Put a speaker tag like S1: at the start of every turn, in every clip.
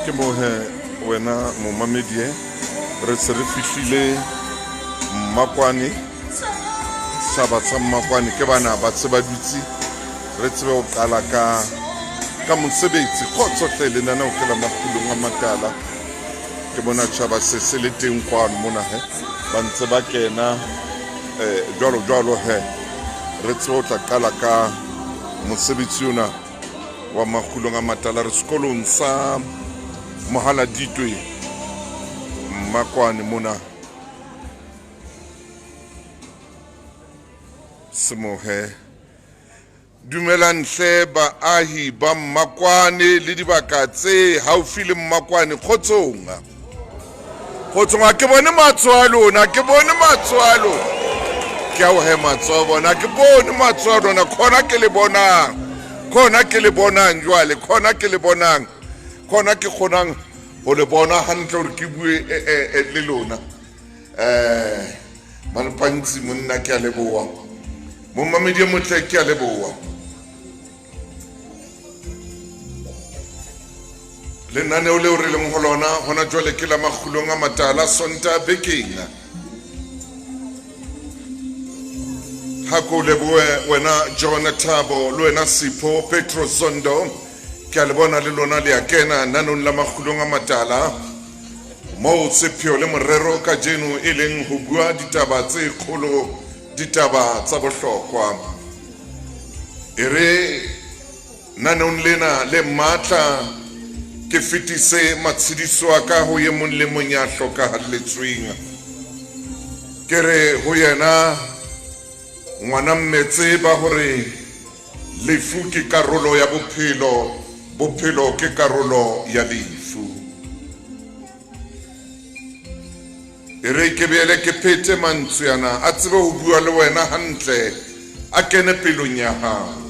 S1: Ke moo he wena momamedi e re se re fihlile Mmakwane, setjhaba sa Mmakwane ke bana ba se ba dutse re tsebe ho qala ka ka mosebetsi. Kgotso hle, lenaneo ke la Makgulong a Matala. Ke bona tjhaba se se le teng kwano mona he, ba ntse ba kena eh, jwalo jwalo he, re tsebe ho tla qala ka mosebetsi ona wa Makgulong a Matala. Re sekolong sa Mohaladitwe Mmakwane mona Semohe. Dumelang hle baahi ba Mmakwane le dibaka tse haufi le Mmakwane. Kgotsong. Kgotsong, a ke bone matsoho a lona, a ke bone matsoho a lona. Ke a o he matsoho a bona, a ke bone matsoho a lona, khona ke le bonang. Khona ke le bonang jwale, khona ke le bonang. Khona ke kgonang ho le bona hantle hore ke bue eh, eh, eh, le lona. Eh, Malpantsi monna ke a leboha. Momamedi e motle ke a leboha. Lenaneo leo re leng ho lona hona jwale ke la Makgulong a Matala Sonta bekeng. Ha ko lebohe wena John Thabo le wena Sipho Petro Zondo, ke a le bona le lona le a kena nanong la Makgulong a Matala moo sepheo le morero kajeno e leng ho bua ditaba tse kgolo, ditaba tsa bohlokwa. E re naneong lena le matla ke fetise matshediso a ka ho e mong le mong ya hlokahalletsweng. Ke re ho yena ngwana mme tseba hore lefu ke karolo ya bophelo, bophelo ke karolo ya lefu. E re ke boele ke phete mantswe ana a tsebe ho bua le wena hantle, a kene pelong ya hao.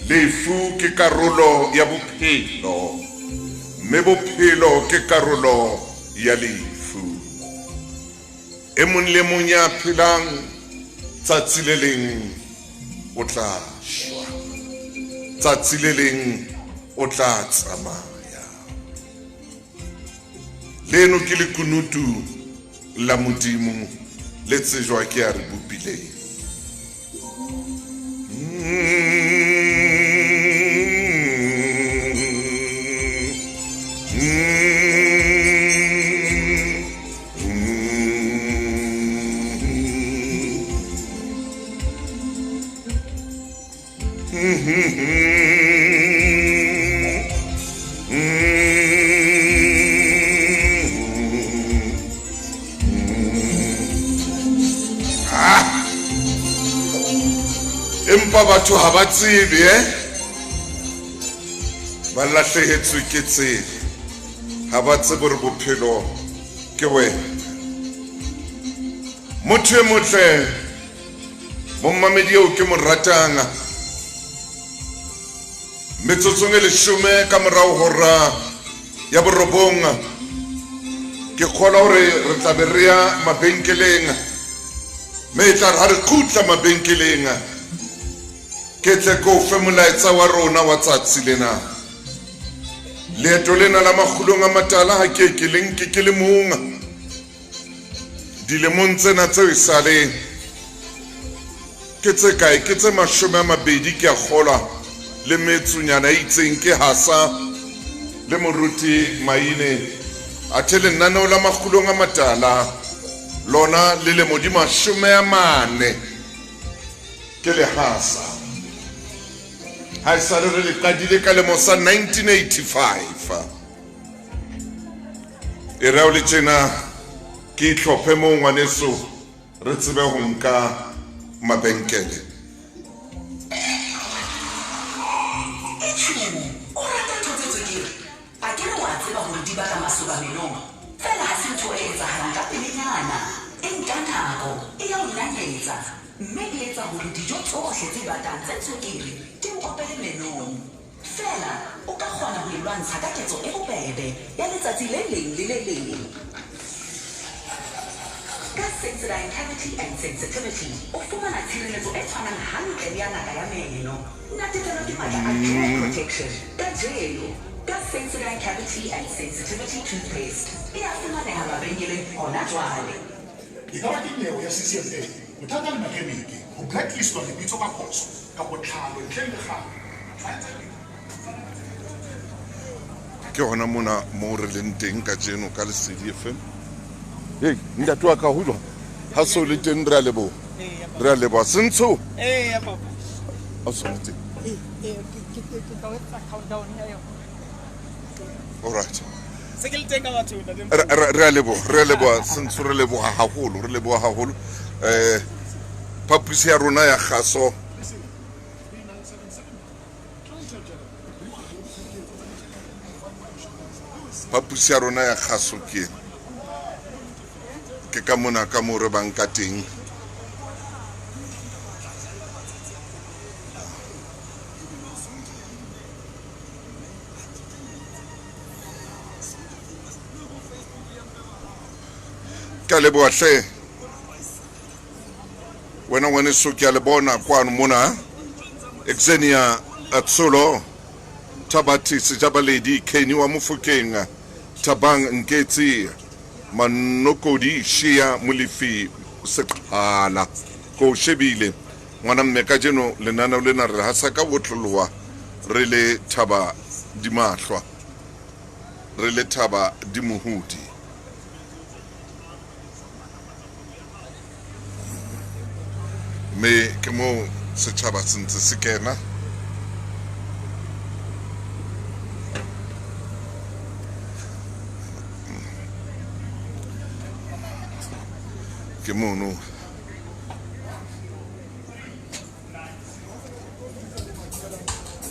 S1: Lefu ke karolo ya bophelo, mme bophelo ke karolo ya lefu. E mong le mong ya phelang tsatsi le leng o tla shwa, tsatsi le leng o tla tsamaya. Leno ke lekunutu la Modimo le tsejwa ke ya re bopileng. Empa batho ha ba tsebe eh? Ba lahlehetswe ke tsela, ha ba tsebe hore bophelo ke wena. Motho e motle Mommamedi eo ke mo ratang, metsotsong e leshome ka morao hora ya borobong, ke kgolwa hore re tla be re ya mabenkeleng, mme e tla re ha re kgutla mabenkeleng, ke tle ke o fe molaetsa wa rona wa tsatsi lena. Leeto lena la Makgulong a Matala ha ke ke le nke ke le mong. Dilemong tsena tseo esale ke tse kae? Ke tse 20 ke a kgolwa, le metsonyana e itseng ke hasa le moruti Maine. Athe lenaneo la Makgulong a Matala lona le lemo di 40 ke le hasa. Ha esale re le qadile ka lemo sa 1985. E re o le tjena ke itlhophe moo ngwaneso re tsebe ho nka mabenkele.
S2: Etjhuu, o rata ntho tse tswekere? Akere wa tseba hore di baka masoba menong? Feela ha se ntho e etsahalang ka pelenyana. E nka nako, e ya o nanyetsa, mme e etsa hore dijo tsohle tse batang tse tswekere di o opele menong. Feela o ka kgona ho e lwantsha ka ketso e bobebe ya letsatsi le leng le le leng. Ka Sensodyne Cavity and Sensitivity o fumana tshireletso e tshwanang hantle le ya ngaka ya meno. Natefelwa ke matla a Dual Protection kajeno. Ka Sensodyne Cavity and Sensitivity Toothpaste. E a fumaneha mabenkeleng hona jwale.
S3: E ka ba ke nyewe ya CCMA, bothata le makeneke, ho blacklistwa lebitso ka phoso, kapa tlhalo ntle le lekgala.
S1: Ke hona mona moo re leng teng kajeno ka Lesedi FM. Hei, ntate wa ka ho jwang? Ha so le teng re a leboha. Re a leboha. Sentsho.
S4: Eya papa.
S1: Ha so le teng.
S4: Ee, ee, ke ke ke tla o etsa countdown ya yona.
S1: All right.
S4: Se ke le teng ka batho ntate.
S1: Re a leboha, re a leboha Sentsho, re leboha haholo, re leboha haholo. Eh phapusi ya rona ya kgaso Phaposi ya rona ya kgaso ke ena. Ke ka mona ka moo re bang ka teng. Ke a leboha hle. Wena ngwaneso ke a le bona kwano mona. Exenia Tsholo, Thabathi Sejabaledi, Kenny wa Mofokeng, Thabang Nketsi, Manokodi Shea Molefi Seqhala. Ke o shebile ngwana mme kajeno lenaneo lena re hasa ka otloloha re le thaba di mahlwa re le thaba di mohudi. Mme ke moo setjhaba se ntse se kena. Ke mono.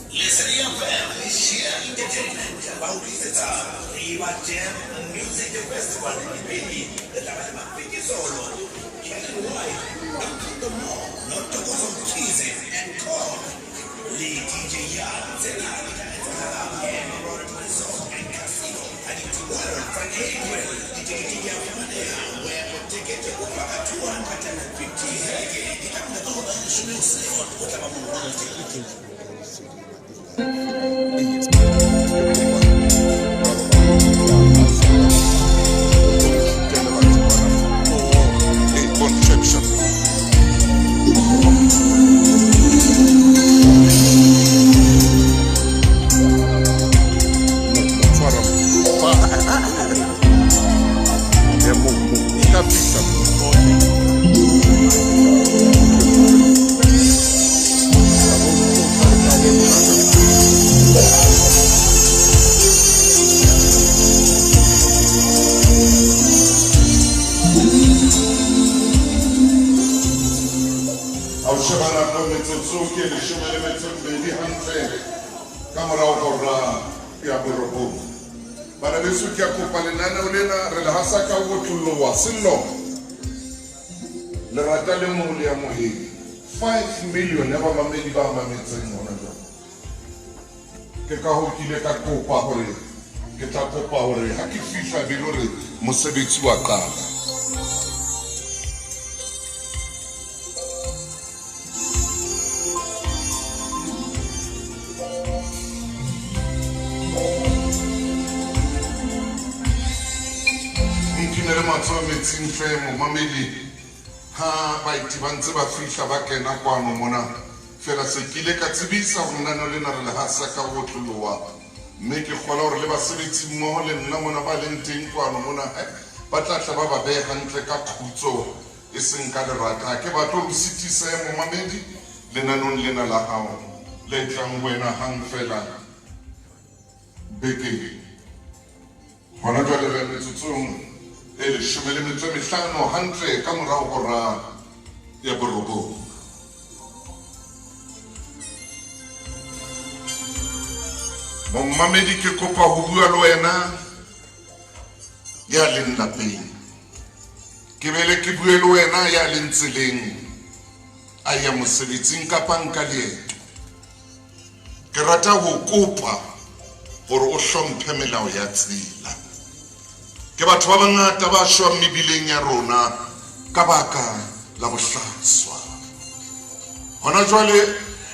S5: Lesedi FM le Share Entertainment ba o tlisetsa Riba Jam Music Festival Dipedi. Re tla ba le Mafikizolo, Helen White, Mpho Mo, Nontokozo Mkhize and Call le DJ Yard. Tsena di tla etsahala Emerald Resort and Casino ka di 12 tsa April. Ditekete di a fumaneha web ticket o ka 250 Heke di tla bula ka hora ya leshome hoseng. Ho tla ba monate.
S1: Ha o sheba nako metsotso ke leshome le metso e mmedi hantle ka morao hora ya borobong. Bana beso ke a kopa lenaneo lena re le hasa ka ho otlolloha sello. Lerata le moo le amohele 5 million ya bamamedi ba mametseng hona jwale. Ke ka hoo ke ile ka kopa hore ke tla kopa hore ha ke fihla be le hore mosebetsi wa qala. Nkinele matsoho metsing hle momamedi ha baeti ba ntse ba fihla ba kena kwano mona. Feela se ke ile ka tsebisa hore lenaneo lena re le hasa ka ho otloloha mme ke kgolwa hore le basebetsi mmoho le nna mona ba leng teng kwano mona ba tla tla ba ba behe hantle ka khutso e seng ka lerata. Ha ke batle hore o sitisehe momamedi lenaneong lena la hao le tlang ho wena hang feela bekeng. Hona jwale re metsotsong e leshome le metso e mehlano hantle ka morao hora ya borobong. Momamedi ke kopa ho bua le wena ya leng lapeng. Ke bele ke bue le wena ya leng tseleng a ya mosebetsing kapa nka leeto. Ke rata ho kopa hore o hlomphe melao ya tsela. Ke batho ba bangata ba shwang mebileng ya rona ka baka la bohlaswa. Hona jwale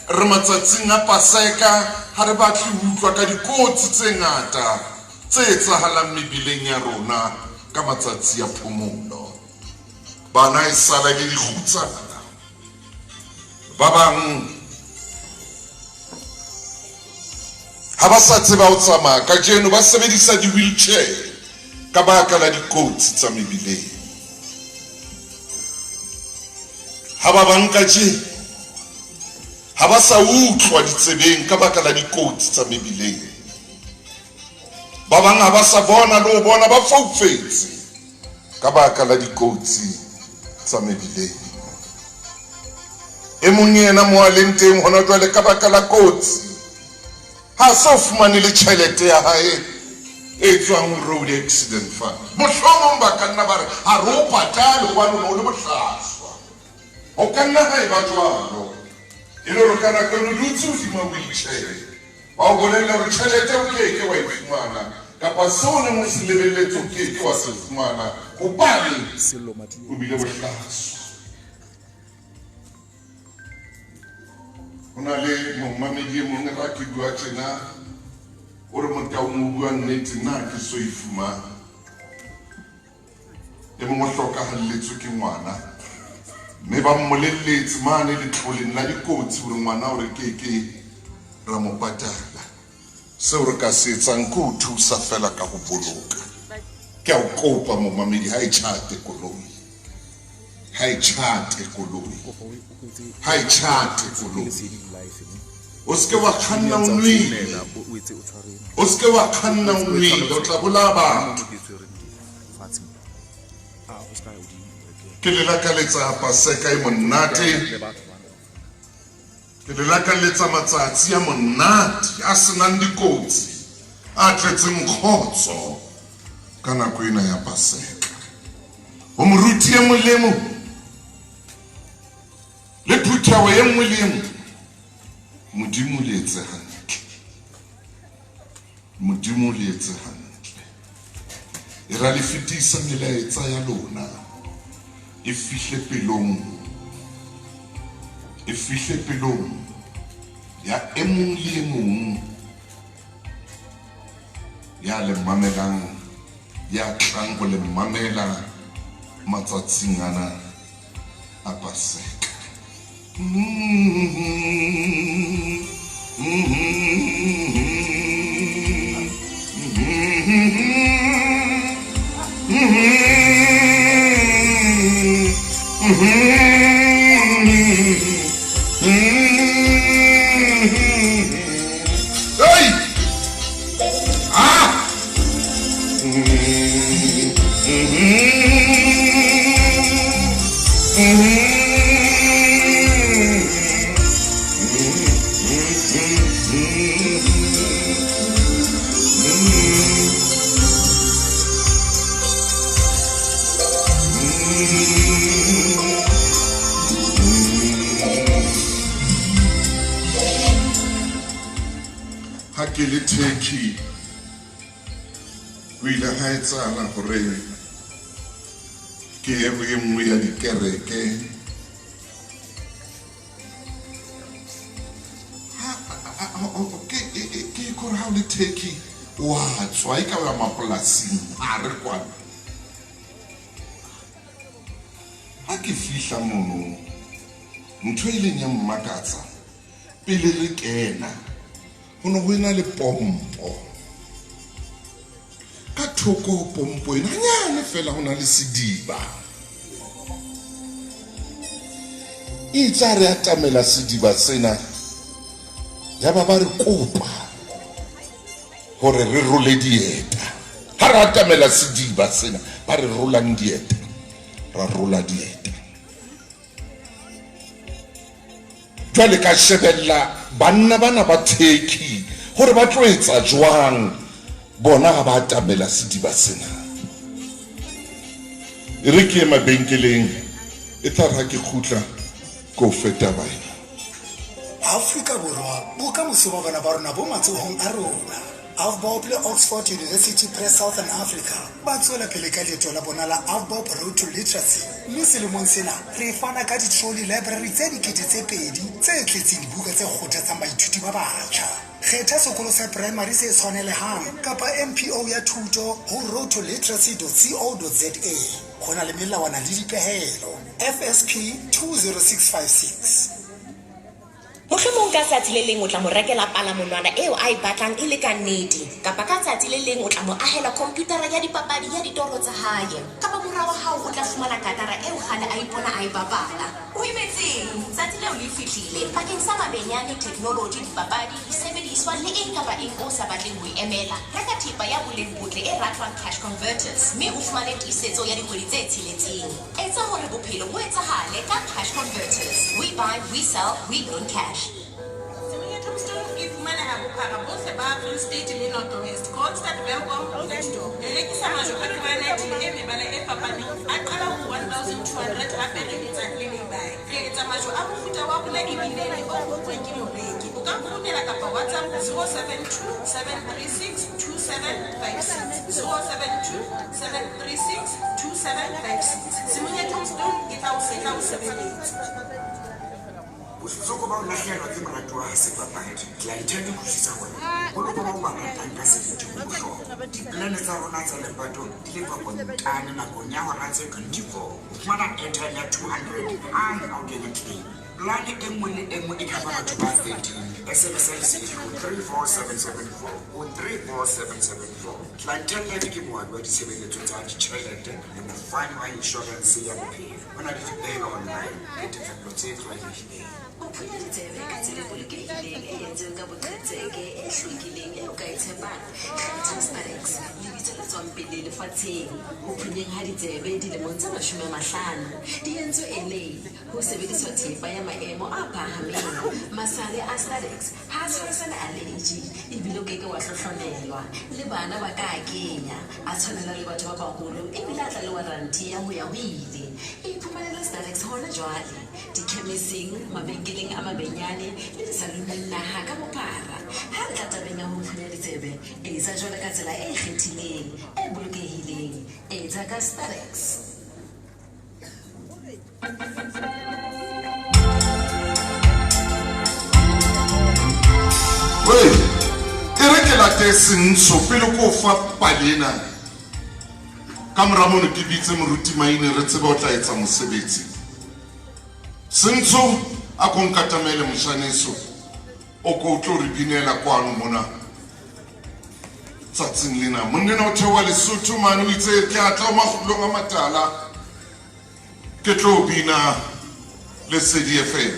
S1: Re matsatsing a Paseka, ha re batle ho utlwa ka dikotsi tse ngata tse etsahalang mebileng ya rona ka matsatsi a phomolo. Bana e sala e le dikgutsana. Ba bang ha ba sa tseba ho tsamaya kajeno ba sebedisa di-wheelchair ka baka la dikotsi tsa mebileng. Ha ba bang kajeno ha ba sa utlwa ditsebeng ka baka la dikotsi tsa mebileng. Ba bang ha ba sa bona le ho bona ba foufetse ka baka la dikotsi tsa mebileng. E mong yena mo a leng teng hona jwale ka baka la kotsi ha so fumane le tjhelete ya hae e tswang ho road accident fund. Mohlomong ba ka nna ba re ha re o patale hobane o ne o le bohlaswa. Ho ka nna ha eba jwalo e le hore ka nako eno o dutse hodima wheelchair, ba o bolella hore tjhelete o ke ke wa e fumana kapa seo o neng o se lebelletse o ke ke wa se fumana hobane o bile bohlaswa. Ho na le momamedi e mong ra ke bua tjena o re Motaung o bua nnete nna ha ke so e fumane. E mong o hlokahalletswe ke ngwana mme ba mmolelletse mane letloleng la dikotsi hore ngwana o re ke ke ra mo patala. Seo re ka se etsang ke ho thusa feela ka ho boloka. Ke a o kopa momamedi ha e tjhate koloi. Ha e tjhate koloi. Ha e tjhate koloi. O se ke wa kganna o nwele. O se ke wa kganna o nwele, o tla bolaya batho. Ke le lakaletsa Paseka e monate. Ke le lakaletsa matsatsi a monate, a se nang dikotsi, a tletseng kgotso ka nako ena ya Paseka. Ho moruti e mong le e mong le phutheho e nngwe le e nngwe, Modimo le etse hantle. Modimo le etse hantle. E ra le fetisa melaetsa ya lona e fihle pelong e fihle pelong ya e mong le e mong ya le mamelang ya tlang ho le mamela matsatsing ana a Paseka. Hey! Ah! Ha ke le Turkey Ho ile ha etsahala hore ke ye ho e nngwe ya dikereke. Ke kore ha o le Turkey wa tswa e ka o ya mapolasing hare kwana. Ha ke fihla mono ntho e ileng ya mmakatsa pele re kena Ho ne ho ena le pompo. Ka thoko ho pompo ena hanyane fela ho na le sediba. Itse ha re atamela sediba sena, yaba ba re kopa hore re role dieta. Ha re atamela sediba sena, ba re rolang dieta, ra rola dieta. Jwale ka shebella banna bana ba Turkey hore ba tlo etsa jwang bona ha ba atamela sediba sena. E re ke ye mabenkeleng e tla re ha ke kgutla ke o fe taba ena.
S6: Afrika Borwa, bokamoso ba bana ba rona bo matsohong a rona. Avbob le Oxford University Press Southern Africa ba tswela pele ka leeto la bona la Avbob Road to Literacy, mme selemong sena re fana ka di-trolley library tse 2000 tse tletseng dibuka tse kgothatsang baithuti ba batjha. Kgetha sekolo sa primary se tshwanelehang kapa NPO ya thuto ho roadtoliteracy.co.za. Ho na le melawana le dipehelo. FSP 20656.
S7: Mohlomong ka tsatsi le leng o tla mo rekela palamonwana eo a e batlang e le ka nnete. Kapa ka tsatsi le leng o tla mo ahela khomputara ya dipapadi ya ditoro tsa hae. Kapa mora wa hao o tla fumana katara eo kgale a ipona a e bapala. O emetseng? Tsatsi leo le fihlile. Bakeng sa mabenyane, theknoloji, dipapadi, disebediswa le eng kapa eng o sa batleng ho e emela, reka thepa ya boleng botle e ratwang Cash Converters mme o fumane tiisetso ya dikgwedi tse tsheletseng. Etsa hore bophelo bo etsahale ka Cash Converters. We buy, we sell, we earn cash.
S8: Simunye Tombstone e fumaneha bophara bohle ba Free State le North West, Kroonstad, Welkom, Klerksdorp. Re rekisa majwe a granite e mebala e fapaneng a qala ho 1200, hape re etsa le lay-by. Re etsa majwe a mofuta wa rona ebile le o rutwang ke moreki. O ka nfounela kapa WhatsApp 072 736 2756, 072 736 2756. Simunye Tombstone e tla o sebeletsa.
S9: Bohloko ba ho lahlehelwa ke moratuwa ha se papadi. Clientele e utlwisisa hore poloko bao ba ratang ka seriti ho bohlokwa. Dipolane tsa rona tsa lepato di lefa kontane nakong ya hora tse 24. O fumana airtime ya 200 hang ha o kenya claim. Polane e nngwe le e nngwe e cover batho ba 13. SMS lesedi ho 34774, ho 34774. Clientele Life ke moabi wa ditshebeletso tsa ditjhelete le mofani wa inshorense ya bophelo. Ho na le dipehelo online le tefello tse tlwaelehileng.
S10: Ho phunya ditsebe ka tsela e bolokehileng, e entsweng ka boqhetseke, e hlwekileng, eo ka e tshepang. Kgetha Starex, lebitso le tswang pele lefatsheng ho phunyeng ha ditsebe dilemong tse 50. Di entswe LA ho sebediswa thepa ya maemo a phahameng. Masale a Starex ha a tshwarisane allergy ebile o keke wa hlohlonelwa. Le bana ba ka a kenya, a tshwanela le batho ba baholo ebile a tla le warranty ya ho ya ho ile. Iphumanele Starex hona jwale dikhemising, mabenkeleng a mabenyane le disaloneng naha ka bophara. Ha re tla tabeng ya ho phunya ditsebe, etsa jwalo ka tsela e ikgethileng, e bolokehileng. Etsa ka Starex.
S1: Wei, e re ke late sentsho pele ko fa palena. Ka mora mono ke bitse moruti Maine re tsebe o tla etsa mosebetsi. Sentsho a ko nkatamele moshaneso, o ko o tlo re binela kwano mona tsatsing lena. Monnena o theoha Lesotho mane, o itse ke a tla makgulong a matala, ke tlo bina Lesedi FM.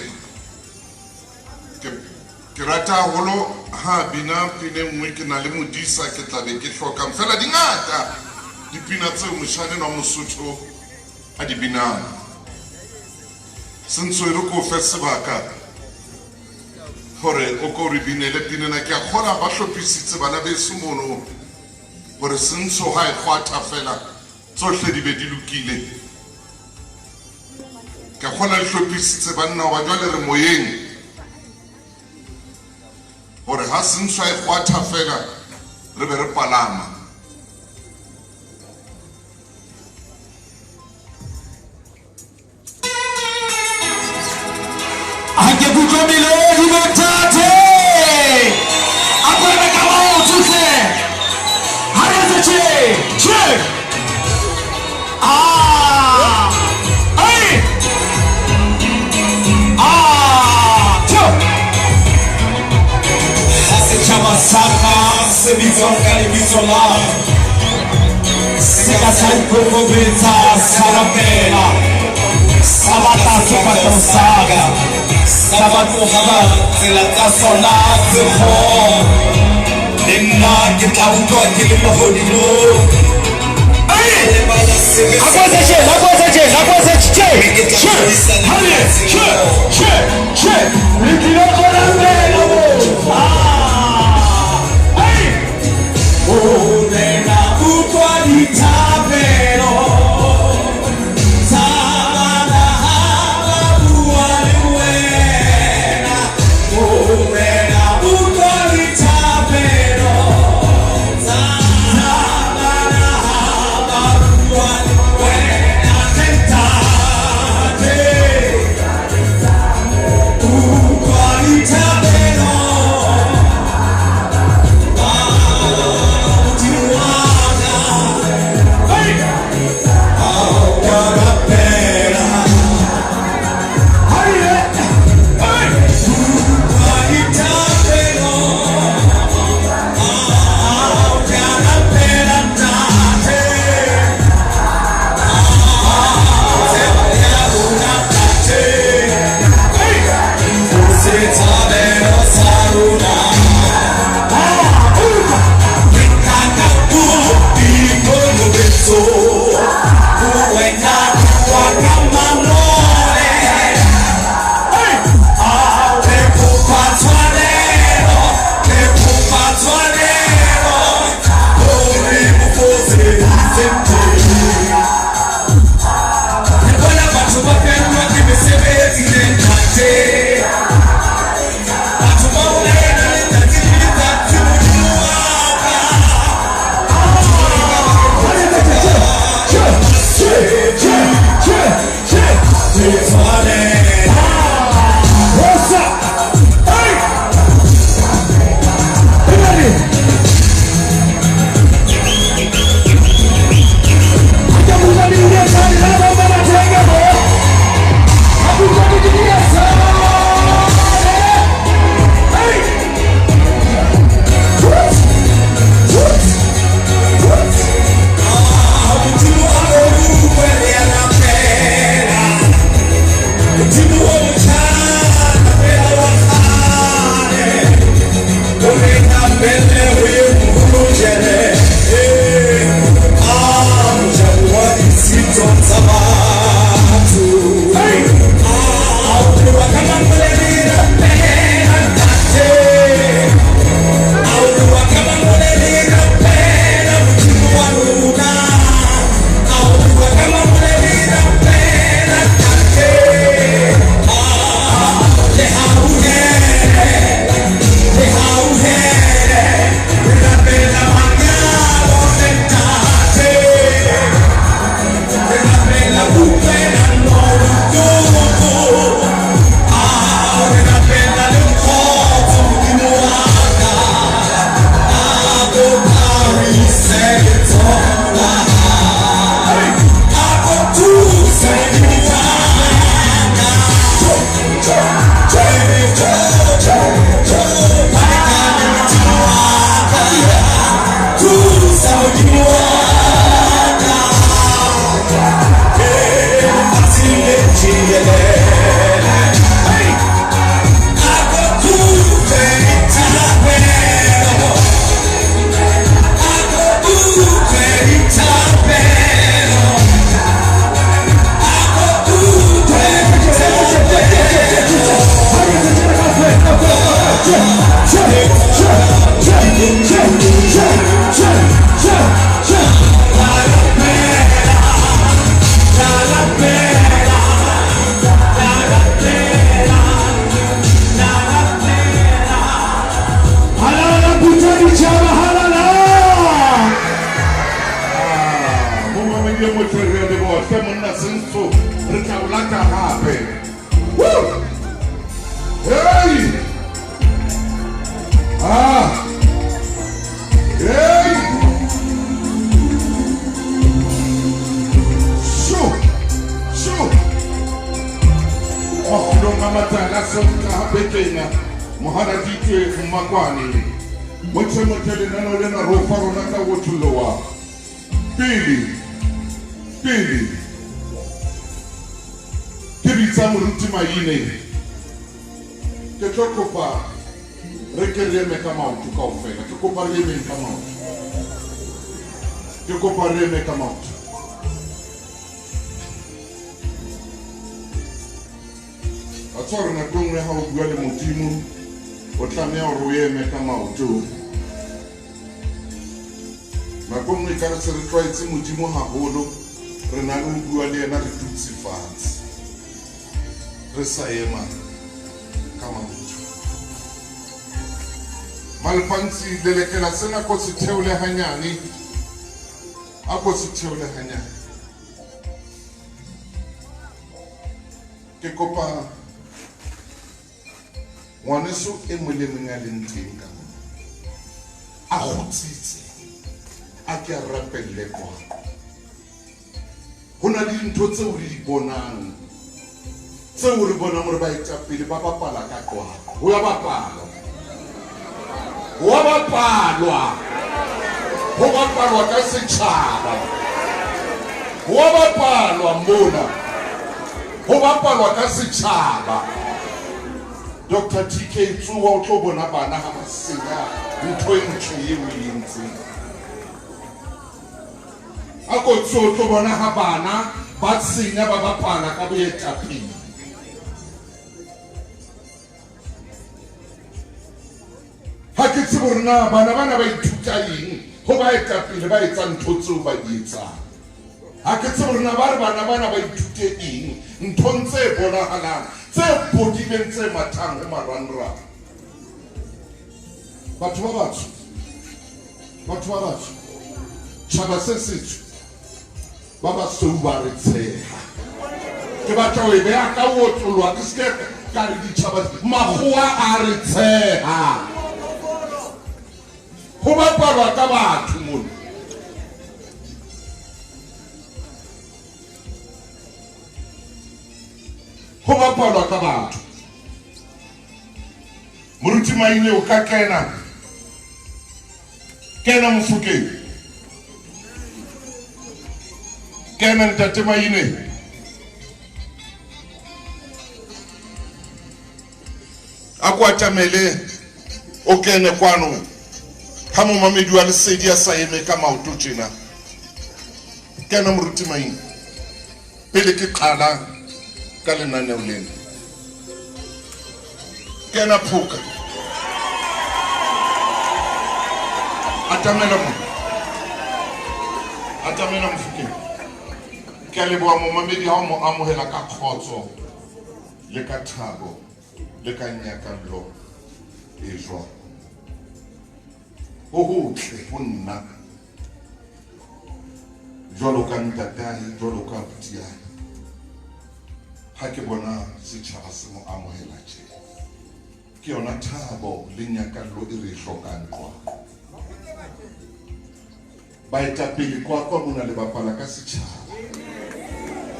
S1: Ke rata haholo ha bina pina e nngwe, ke na le modisa ke tla be ke hlokang fela di ngata dipina tseo moshaneno wa Mosotho a di binang. Sentsho e re ko fe sebaka hore o ko re binele pina ena. Ke a kgolwa ba hlophisitse bana beso mono hore sentsho ha e kgwatha fela tsohle di be di lokile. Ke a kgolwa le hlophisitse banna hoba jwale re moyeng hore ha sentsho ha e kgwatha fela re be re palama.
S11: Ha ke kutlwe melodi bontate, a ko eme ka maoto hle. Ha re etse tje, tje. Ah, ai. Ah, tjo.
S12: Ha setjhaba sa ka se bitswang ka lebitso la se ka sa ikokobetsa sa rapela, sa batla sefahleho sa ka, sa ba tlohela tsela tsa sona tse kgopo, le nna ke tla utlwa ke le mahodimong.
S11: A ko etse tje, a ko etse tje, a ko etse tje, tje, ha tje, tje, tje. Le tlilo tswela pele mo. Ah, ai.
S12: Morena, utlwa dithapelo tsa bana ha ba bua le wena. Morena, utlwa dithapelo
S1: matala Sontaha bekeng Mohaladitwe Mmakwane. Motjhe lenaneo lena re o fa rona ka otloloha. Pele ke bitsa moruti Maine, ke tlo kopa re ke re eme ka maoto kaofela. Ke kopa re emeng ka maoto. Ke kopa re eme ka maoto. A tswa re nako e nngwe ha o bua le Modimo o tlameha hore o eme ka maoto. Nako e nngwe ekare se re tlwaetse Modimo haholo, re na le ho bua le yena re dutse fatshe, re sa ema ka maoto. Malpantsi lelekela sena ko se theole hanyane, a ko se theole hanyane. Ke kopa ngwaneso e mong le mong a leng teng ka mona a kgutsitse, a ke a rapelle Qwaqwa. Ho na le dintho tseo re di bonang, tseo re bonang hore baetapele ba bapala ka Qwaqwa. Ho ya bapalwa, ho a bapalwa, ho bapalwa ka setjhaba, ho a bapalwa mona, ho bapalwa ka setjhaba. Dr. TK Tsoa o tlo bona bana ha ba senya ntho e ntle eo e entseng. A ko tsoa o tlo bona ha bana ba senya ba bapala ka boetapele. Ha ke tsebe hore na bana bana ba ithuta eng ho baetapele ba etsang ntho tseo ba di etsang. Ha ke tsebe hore na ba re bana bana ba ithute eng nthong tse bonahalang, tse bodileng, tse mathang ho marangrang. Batho ba batsho, batho ba batsho, tjhaba se setsho, ba basweu ba re tsheha. Ke batla ho e beha ka ho otloloha, ke se ke ka re ditjhaba, makgowa a re tsheha. Ho bapalwa ka batho mona. Ho bapalwa ka batho. Moruti Maine o ka kena. Kena Mofokeng. Kena ntate Maine. A ko atamele o kene kwano. Ha momamedi wa lesedi a sa eme ka maoto tjena. Kena moruti Maine. Pele ke qala ka lenaneo lena. Kena Phoka. Atamela mo. Atamela Mofokeng. Ke a leboha momamedi ha o mo amohela ka kgotso le ka thabo le ka nyakallo e jwalo. Ho hotle ho nna jwalo ka ntatae, jwalo ka abuti-ae, ha ke bona setjhaba se mo amohela tje. Ke yona thabo le nyakallo e re e hlokang Qwaqwa. Baetapele Qwaqwa mona le bapala ka setjhaba.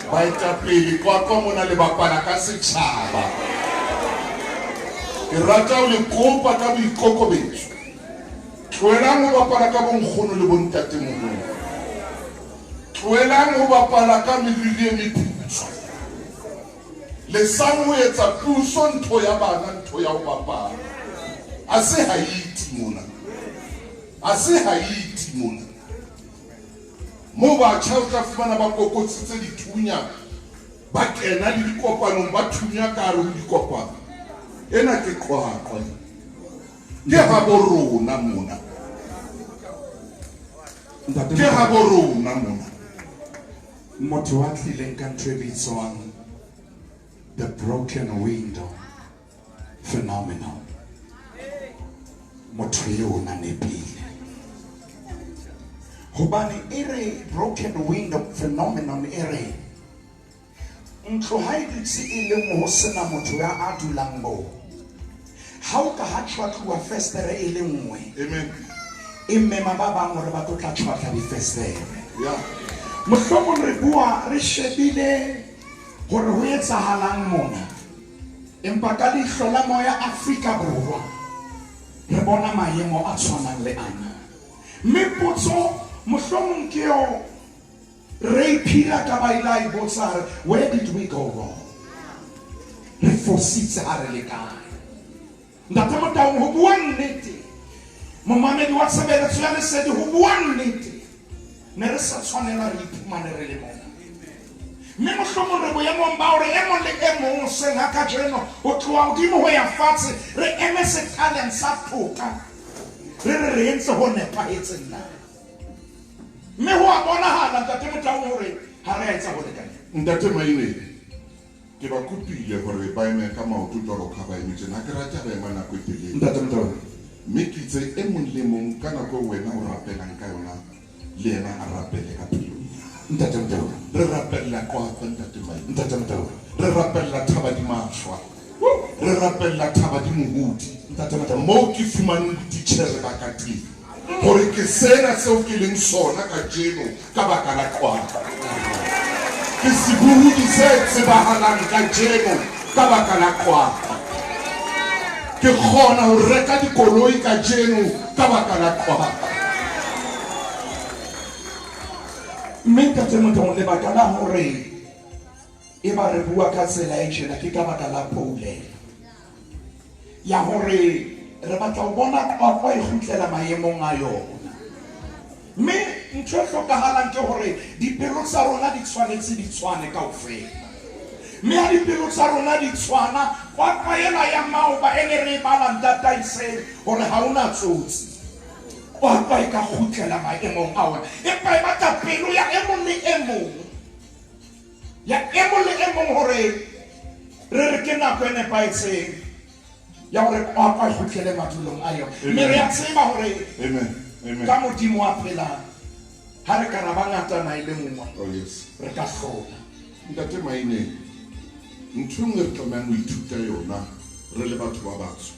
S1: Baetapele Qwaqwa mona le bapala ka setjhaba. Ke rata ho le kopa ka boikokobetso. Tlohelang ho bapala ka bonkgono le bontatemoholo. Tlohelang ho bapala ka meriri e meputswa. Lesang ho etsa puso ntho ya bana, ntho ya ho bapala. A se Haiti mona. A se Haiti mona. Moo batjha o tla fumana ba kokotsitse dithunya, ba kena le dikopanong, ba thunya ka hare ho dikopano. Ena ke Qwaqwa. Ke habo rona mona. Ke habo rona mona.
S9: Motho wa tlileng ka ntho e bitswang the broken window phenomenon. Motho eo o na nepile. Hobane e re broken window phenomenon e re ntlo ha e dutse e le nngwe ho sena motho ya a dulang moo. Ha o ka ha tjhwatluwa festere e le nngwe,
S1: Amen.
S9: e mema ba bang hore ba tlo tla tjhwatla difestere.
S1: Yeah.
S9: Mohlomong re bua re shebile hore ho etsahalang mona.
S13: Empa ka leihlo la moya Afrika Borwa re bona maemo a tshwanang le ana. Mme potso mohlomong ke eo Ray Phila ka ba ile a e botsa a re, Where did we go wrong? Re fositse ha re le kae? Ntate Motaung, ho bua nnete, momamedi wa tshebeletso ya lesedi, ho bua nnete, ne re sa tshwanela re iphumane re le mona. Mme mohlomong re boemong ba hore e mong le e mong hoseng ha kajeno, ho tloha hodimo ho ya fatshe, re eme sekaleng sa toka, re re re entse ho nepahetseng na. Mme ho a bonahala, Ntate Motaung, hore ha re a etsa ho lekaneng.
S1: Ntate Maine, Ke ba kopile hore ba eme ka maoto jwalo ka ha ba eme tjena. Ha ke rate ha ba ema nako e telele.
S13: Ntate Motaung.
S1: Mme ke itse e mong le e mong ka nako eo wena o rapelang ka yona, le yena a rapele ka pelong ya hae.
S13: Ntate Motaung.
S1: Re rapella Qwaqwa, Ntate Maine.
S13: Ntate Motaung.
S1: Re rapella Thabadimahlwa. Re rapella Thabadimohodi.
S13: Ntate Motaung.
S1: Moo ke fumaneng botitjhere ba ka teng. Hore ke sena seo ke leng sona kajeno ka baka la Qwaqwa. Ke sebohodi se tsebahalang kajeno ka baka la Qwaqwa. Ke kgona ho reka dikoloi kajeno ka baka la Qwaqwa.
S13: Mme Ntate Motaung, lebaka la hore eba re bua ka tsela e tjena ke ka baka la poulelo ya hore re batla ho bona Qwaqwa e kgutlela maemong a yona. Mme ntho e hlokahalang ke hore dipelo tsa rona di tshwanetse di tshwane kaofela. Mme ha dipelo tsa rona di tshwana, Qwaqwa ena ya maoba e ne re e bala ntataiseng hore ha ho na tsotsi, Qwaqwa e ka kgutlela maemong a ona. Empa e batla pelo ya e mong le e mong. Ya e mong le e mong hore re re ke nako e nepahetseng ya hore Qwaqwa e kgutlele madulong a yona. Mme re a tseba hore ka Modimo wa phelang, ha re ka ra ba ngatana e le nngwe,
S1: Oh, yes.
S13: re ka hlola.
S1: Ntate Maine, ntho e nngwe re tlamehang ho ithuta yona re le batho ba batsho,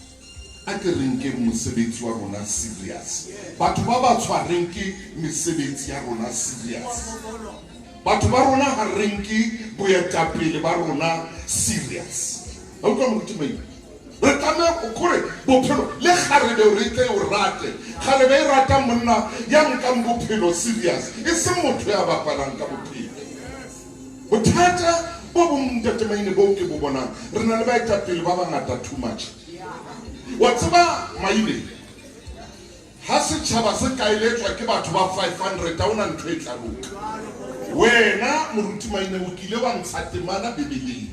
S1: a ke re nkeng mosebetsi wa rona serious. Batho ba batsho ha re nke mesebetsi ya rona serious. Batho ba rona ha re nke boetapele ba rona serious. Ha utlwa moruti Maine? Re tlameha kore bophelo le kgarebe hore e tle e o rate. Kgarebe e rata monna ya nkang bophelo serious, e seng motho ya bapalang ka bophelo. Bothata bo bong Ntate Maine boo ke bo bonang, re na le baetapele ba bangata too much. Wa tseba Maine, ha setjhaba se ka eletswa ke batho ba 500 ha hona ntho e tla loka. Wena moruti Maine o kile wa ntsha temana Bibeleng.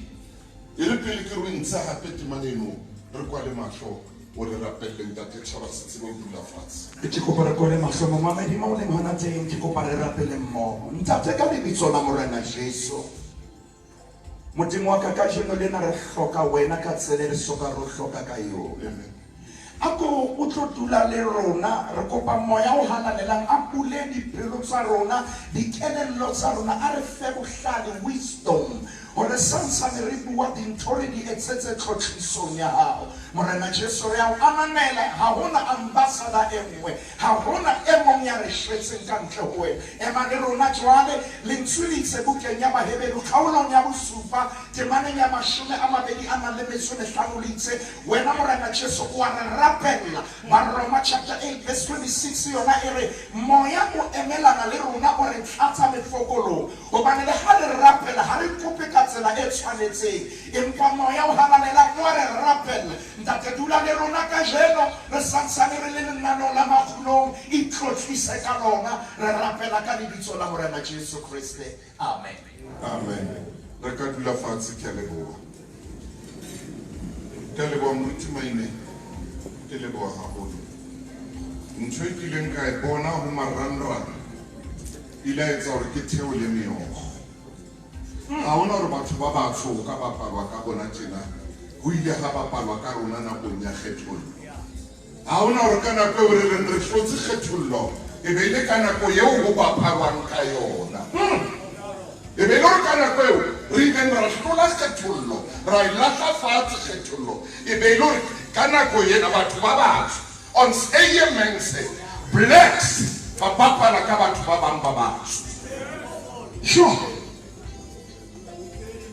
S1: E re pele ke re o ntshe hape temana eno, re kwale mahlo o re rapelle ntate tjhaba se tsebe ho dula fatshe.
S13: Ke kopa re kwale mahlo, momamedi mo o leng hona teng, ke kopa re rapele mmoho. Ntate, ka lebitso la Morena Jesu, Modimo wa ka, kajeno lena re hloka wena ka tsela e re soka re o hloka ka yona. A ko o tlo dula le rona, re kopa Moya o Halalelang a bule dipelo tsa rona, dikelello tsa rona, a re fe bohlale, wisdom, hore santsane re bua dintho re di etsetse tlotlisong ya hao. Morena Jesu, re a o ananela, ha ho na ambassador e nngwe, ha ho na e mong ya re shwetseng ka ntle ho wena. Ema le rona jwale. Lentswe le itse bukeng ya Baheberu, kgaolong ya bosupa, temaneng ya 25 le itse, Wena Morena Jesu o a re rapella. Baroma chapter 8 verse 26 yona e re, Moya o emelana le rona, o re tlatsa mefokolong. Hobane le ha re rapela, ha re kope ka tsela e tshwanetseng, empa Moya o Halalelang o a re rapella. Ntate, dula le rona kajeno, re santsane re le lenaneong la makgulong, itlotlise ka lona. Re rapela ka lebitso la Morena Jesu Kreste. Amen.
S1: Amen. Re ka dula fatshe, ke a leboha. Ke a leboha moruti Maine, ke leboha haholo. Ntho e kileng ka e bona ho marangrang ile a etsa hore ke theole meokgo. Ha hona hore batho ba batsho ho ka bapalwa ka bona tjena, ho ile ha bapalwa ka rona nakong ya kgethollo. Ha hona hore ka nako eo re reng re hlotse kgethollo, e be e le ka nako eo ho bapalwang ka yona. E be e le hore ka nako eo re ileng ra hlola kgethollo, ra e lahla fatshe kgethollo, e be e le hore ka nako ena batho ba batsho, ons eie mense, blacks, ba bapala ka batho ba bang ba batsho. Sure.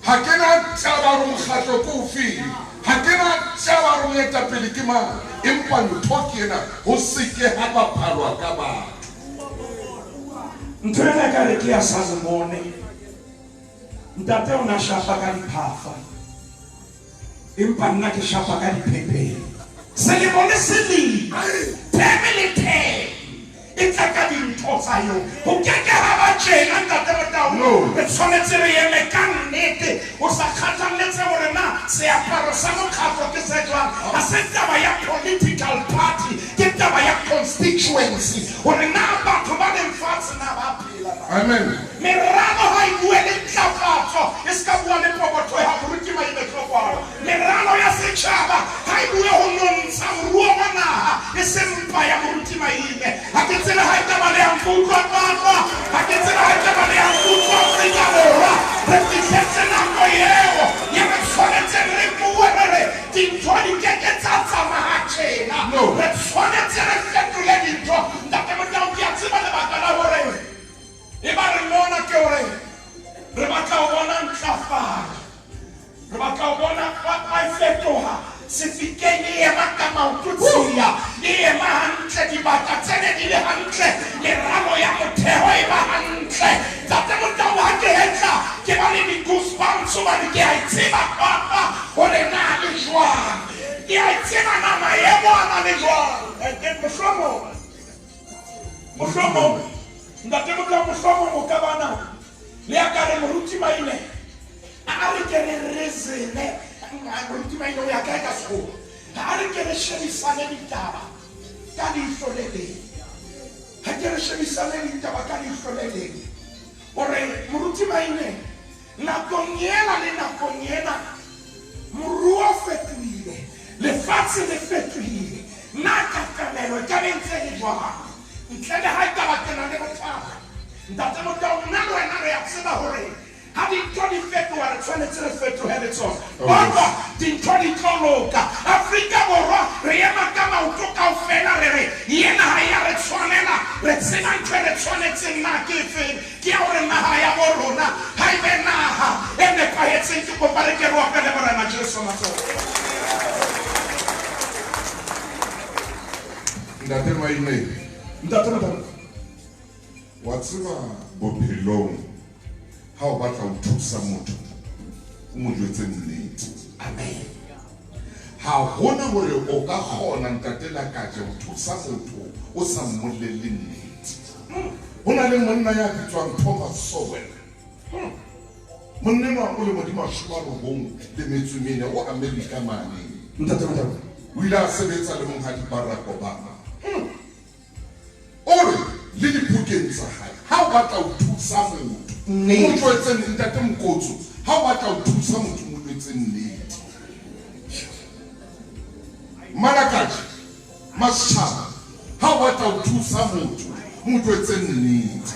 S1: Ha ke na taba hore mokgatlo ke ofeng. Ha ke na taba hore moetapele ke mang, empa ntho ke ena, ho se ke ha bapalwa ka batho.
S13: Ntho ena ekare ke ya Salomone. Ntate o na shapa ka diphafa, empa nna ke shapa ka diphepheng. Selemo le selemo, theme le theme e tla ka dintho tsa yona. Ho ke ke ha ba tjena, Ntate Motau.
S1: No.
S13: Re tshwanetse re eme ka nnete, ho sa kgathalletse hore na seaparo sa mokgatlo ke se jwang. Ha se taba ya political party, ke taba ya constituency, hore na batho ba leng fatshe na ba phela na.
S1: Amen.
S13: Meralo ha e bue le ntlafatso, e se ka bua le pokotho ya moruti Maime Tlokolo. Meralo ya setjhaba ha e bue ho nontsha moruo wa naha, e seng mpa ya moruti Maime. Ha ke tsebe ha ekaba le ya nkutlwa Qwaqwa, ha ke tsebe ha ekaba le ya nkutlwa Afrika Borwa. Re fihletse nako eo ye re tshwanetseng re bue re re dintho di ke ke tsa tsamaya tjena.
S1: No.
S13: Re tshwanetse re fetole dintho. Ntate Motau, ke a tseba lebaka la hore e ba re mona ke hore re batla ho bona ntlafalo, re batla ho bona Qwaqwa e fetoha sefikeng, e ema ka maoto tshiya, e ema hantle, dibaka tse ne di le hantle, meralo ya motheo e ba hantle. Ntate Motau, ha ke hetla ke ba le di-goosebumps hobane ke a e tseba Qwaqwa hore na le jwang, ke a e tseba na maemo a na le jwang. Mohlomong, mohlomong, Ntate Motau, mohlomong o ka bana le ya ka re moruti Maine a re ke re rezene. Moruti Maine o ya kae ka sekolo? A re ke re shebisane ditaba ka leihlo le leng. Ha ke re shebisane ditaba ka leihlo le leng, hore moruti Maine nakong ena le nakong ena moruo o fetohile, lefatshe le fetohile, na katamelo e ka be ntse e le jwang? Ntle le ha ekaba ke na le bothata, Ntate Motau, nna le wena re a tseba hore ha dintho di fetoha re tshwanetse re fetohe le tsona. Kodwa dintho di tlo loka. Afrika Borwa re ema ka maoto kaofela re re yena ha ya re tshwanela, re tseba ntho e re tshwanetseng na ke efeng, ke ya hore naha ya bo rona ha e be naha e nepahetseng. Ke kopa re ke re opele Morena Jesu matsoho.
S1: Ntate Maine.
S13: Ntate Motau.
S1: Wa tseba bophelong ha o batla ho thusa motho, o mo jwetse nnete.
S13: Amen.
S1: Ha hona hore o ka kgona, Ntate Lakaje, ho thusa motho o sa mmolelle nnete. Ho na le monna ya bitswang Thomas Sowell. Monna enwa o lemo di 94 o Amerika mane.
S13: Ntate Motau.
S1: O ile a sebetsa le monghadi Barack Obama. O re le dibukeng tsa hae, ha o batla ho thusa motho,
S13: Nnete.
S1: mo jwetse Ntate Mokotso, ha o batla ho thusa motho, mo jwetse nnete. Malakaji, Masetjhaba, ha o batla ho thusa motho, mo jwetse nnete.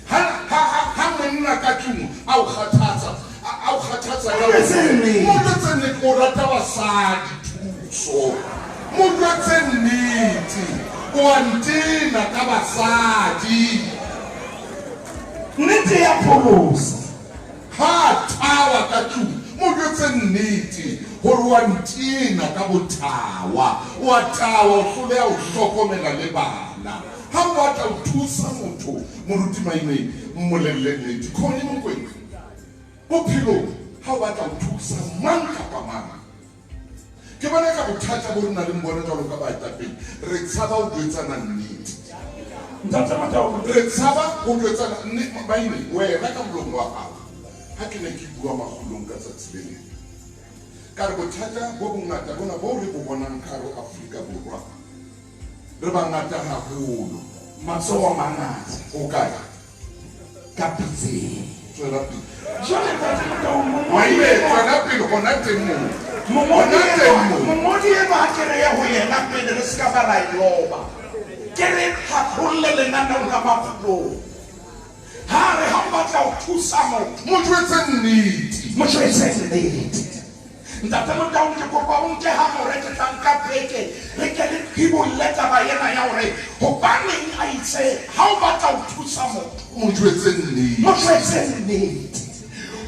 S1: Ha monna ka tlung a o kgathatsa, a o kgathatsa ka
S13: Mo jwetse nnete.
S1: Mo jwetse nnete, o rata basadi, thuso. Mo jwetse nnete, o a ntena ka basadi.
S13: Nnete ya pholosa.
S1: Ha thawa ka tlung, mo jwetse nnete hore wa ntena ka bothawa, o a tawa, o hloleha ho hlokomela le bana. Ha o batla ho thusa motho, moruti Maine, mmolelle nnete. Khone Mokwena, bophelong ha o batla ho thusa mang kapa mang, ke bona ka bothata bo re nang le bona jwalo ka baetapele, re tshaba ho jwetsana nnete.
S13: Ntate Motau.
S1: Re tshaba ho jwetsana nnete. Maine, wena ka molomo wa hao, ha ke ne ke bua makgolong ka tsatsi le leng, ka re bothata bo bongata bona bo re bo bonang ka hare ho Afrika Borwa, re bangata haholo.
S13: Matsoho a mangata.
S1: O kae?
S13: Ka pitseng.
S1: Tswela pele.
S13: Jwale Ntate Motau, mongodi
S1: Maine,
S13: enwa-
S1: tswela pele hona teng moo.
S13: Mongodi
S1: Hona teng
S13: enwa-
S1: moo.
S13: mongodi enwa ha ke re ye ho yena pele re se ka ba ra e loba. Ke re tlhapholle lenaneong la makgulong. Ha re ha o batla ho thusa motho,
S1: mo jwetse nnete.
S13: Mo jwetse nnete. Ntate Motau, ke kopa o nke ha more ke tla nka beke re ke re qibolle taba ena ya hore hobaneng a itse ha o batla ho thusa motho,
S1: mo jwetse nnete.
S13: Mo jwetse nnete.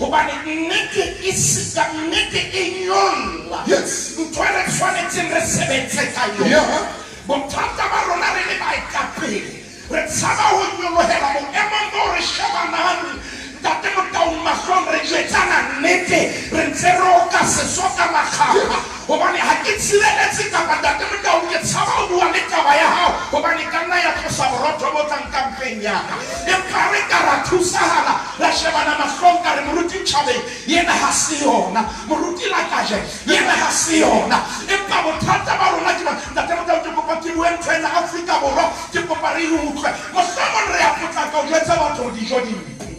S13: Hobane nnete e sika, nnete e nyolla.
S1: Yes.
S13: Ntho e re tshwanetseng re sebetse ka yona.
S1: Yeah.
S13: Bothata ba rona re le baetapele, re tshaba ho nyolohela boemong bo re shebanang Ntate Motaung mahlong, re jwetsana nnete, re ntse re oka seso ka makgapha. Hobane ha ke tshireletse kapa Ntate Motaung ke tshaba ho bua le taba ya hao, hobane ka nna ya tlosa borotho bo tlang ka mpeng ya ka. Empa re ka ra thusahala, ra shebana mahlong ka re moruti Ntjhabeng yena ha se yona, moruti Lakaje yena ha se yona. Empa bothata ba rona ke bona. Ntate Motaung, ke kopa ke bue ntho ena Afrika Borwa, ke kopa re e utlwe. Mohlomong re a potlaka ho jwetsa batho hore dijo di mpe.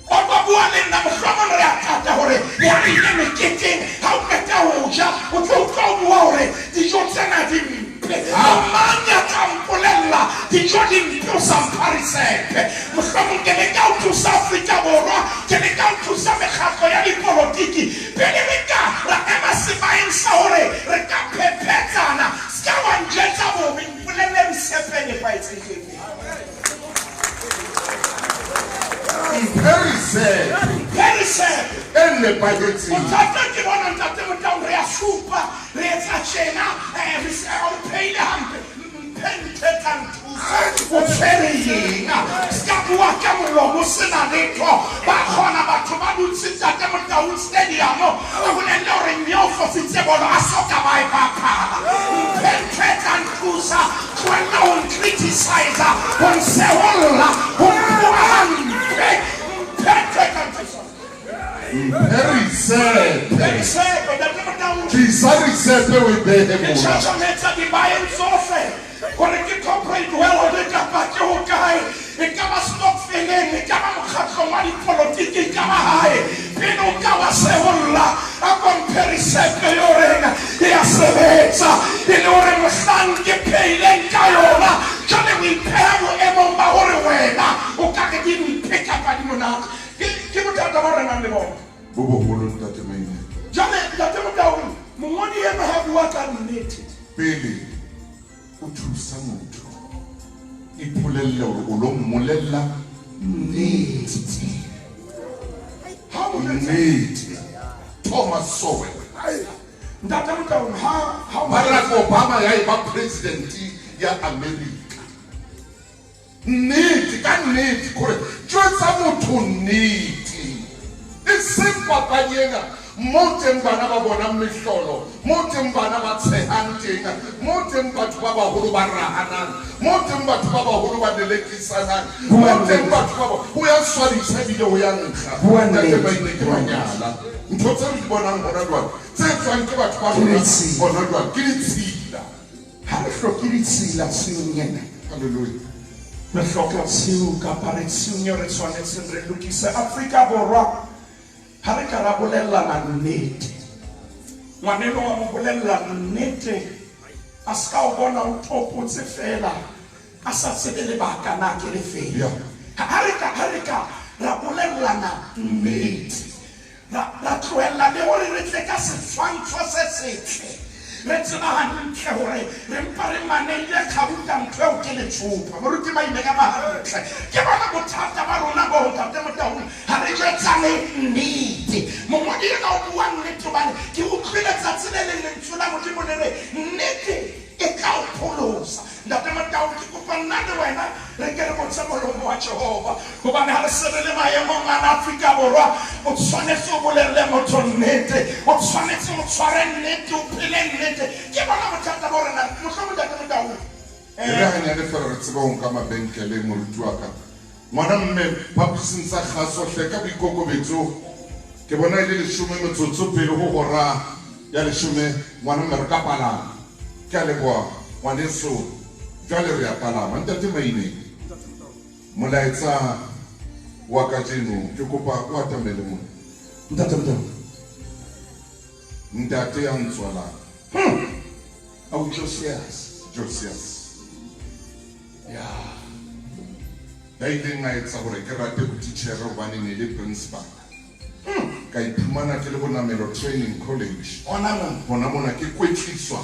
S13: O tlo bua le nna, mohlomong re a tata hore le ha re ile meketeng, ha o qeta ho ja, o tlo utlwa o bua hore dijo tsena di mpe. Mang ya tla mpolella dijo di mpe o sa mpha risepe? Mohlomong ke leka ho thusa Afrika Borwa, ke leka ho thusa mekgatlo ya dipolotiki. Pele re ka ra ema sebaeng sa hore re ka phephetsana, ska wa njwetsa bobe, mpolelle risepe e nepahetseng ke efe.
S1: Mphe risepe.
S13: Mphe risepe.
S1: E nepahetseng.
S13: Bothata ke bona Ntate Motaung, re a supa, re etsa tjena, o phehile hampe. Mphe ntho e tla nthusa. O tshwere eng? Ska bua ka molomo o sena letho. Ba kgona batho ba dutse Ntate Motaung stadium, ba bolelle hore mme o fositse bolo, a soka ba e bapala. Mphe ntho e tla nthusa. Tlohella ho ncriticize, ho nseholla, ho mpua hampe. Mphe ntho e tla nthusa.
S1: Mphe risepe.
S13: Mphe risepe, Ntate Motaung.
S1: Tlisa risepe o e behe
S13: Ke
S1: mona.
S13: tjhatjhametsa dibaeng tsohle hore ke corporate world kapa ke hokae, e ka ba stokveleng, e ka ba mokgatlong wa dipolotiki, e ka ba hae. Pele o ka wa seholla, a ko mphe risepe yo reng e a sebetsa, e le hore mohlang ke phehileng ka yona, jwale o ipeha boemong ba hore wena o ka re di mpe kapa di monate. Ke bothata bo re nang le bona.
S1: Bo boholo, Ntate Maine.
S13: Jwale Ntate Motaung, mongodi enwa ha bua ka nnete.
S1: Pele o thusa motho, ipolelle hore o lo mmolella nnete.
S13: Ha o jwetsa
S1: Nnete. Thomas Sowell.
S13: Ntate Motaung, ha o
S1: Barack Obama ya eba president ya America. Nnete, ka nnete, hore jwetsa motho nnete. E seng papadi ena mo teng bana ba bonang mehlolo, mo teng bana ba tshehang teng, mo teng batho ba baholo ba rahanang, mo teng batho ba baholo ba lelekisanang, mo teng batho ba ho ya swabisa ebile ho ya nkga.
S13: Bua
S1: Ntate
S13: nnete.
S1: Maine ke manyala. Ntho tse re di bonang hona jwale, tse tswang ke batho ba
S13: Ke
S1: rona
S13: ditshila.
S1: hona jwale, ke ditshila.
S13: Ha re hloke ditshila tshiung ena.
S1: Hallelujah.
S13: Re hloka tshiu kapa re tshiung eo re tshwanetseng re lokise Afrika Borwa. Ha re ka ra bolellana nnete, ngwaneno wa mo bolella nnete, a ska o bona o topotse fela, a sa tsebe lebaka na ke le feng.
S1: Yeah.
S13: Ha re ka ra bolellana nnete, ra tlohella le hore re tle ka setshwantsho se setle, re tseba hantle hore re mpa re maneile kgauta ntho eo ke letsopa. Moruti Maine ka mahantle. Ke bona bothata ba rona bo Ntate Motaung, ha re jwetsane nnete. Mongodi ena o bua nnete hobane ke utlwile tsatsi le leng lentswe la Modimo le re nnete e tla o pholosa. Ntate Motaung, ke kopa nna le wena re ke re botse molomo wa Jehova, hobane ha re se re le maemong ana Afrika Borwa, o tshwanetse o bolelle motho nnete, o tshwanetse o tshware nnete, o phele nnete. Ke bona bothata bo rena. Mohlomong Ntate Motaung,
S1: E re hanyane fela re tsebe ho nka mabenkele, moruti wa ka. Ngwana mme, phaposing tsa kgaso hle ka boikokobetso, ke bona e le 10 metsotso pele ho hora ya 10, ngwana mme re ka palama. Ke a leboha ngwaneso, jwale re a palama. Ntate Maine, molaetsa wa kajeno ke kopa o atamele mona.
S13: Ntate Motaung.
S1: Ntate ya ntswalang.
S13: Au Josias.
S1: Josias.
S13: Ya.
S1: Ya ileng a etsa hore ke rate botitjhere hobane ne le principal. Ka iphumana ke le Bonamelo Training College.
S13: Hona mona.
S1: Hona mona ke kwetliswa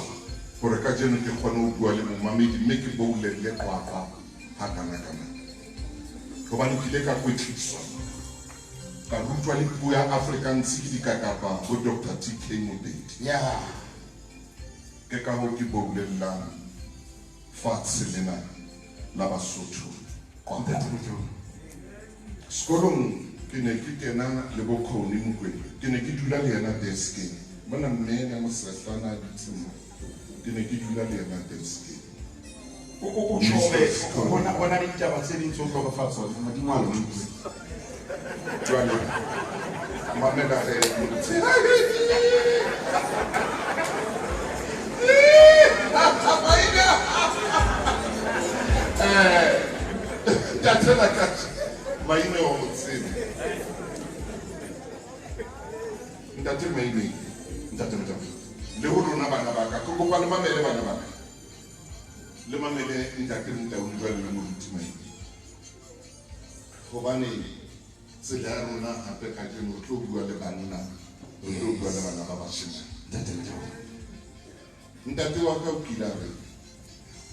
S1: hore kajeno ke kgone ho bua le momamedi mme ke boulelle Qwaqwa ha kana-kana. Hobane ke ile ka kwetliswa ka rutwa le puo ya Afrikaans ke dikakapa bo Dr. TK Mobedi.
S13: Yeah.
S1: Ke ka hoo ke boulellang fatshe lena la Basotho.
S13: Ntate Motaung.
S1: Sekolong ke ne ke kena le bo Khoni Mokwena. Ke ne ke dula le yena deskeng. Mona mme ena mosehlana a dutse mo. Ke ne ke dula le yena deskeng.
S13: O tjho hore hona le ditaba tse ding tse o tlo re fa tsona. Modimo a re thuse.
S1: Jwale mamela he. Ntate la ka Maine wa mo tsebe. Ntate Maine,
S13: Ntate Motaung.
S1: Le ho lona bana ba ka, ke kopa le mamele bana ba ka. Le mamele ntate Motaung jwale le moruti Maine. Hobane tsela ya rona hape kajeno re tlo bua le banna, re tlo bua le bana ba bashemane.
S13: Ntate Motaung.
S1: Ntate wa ka o kile a re,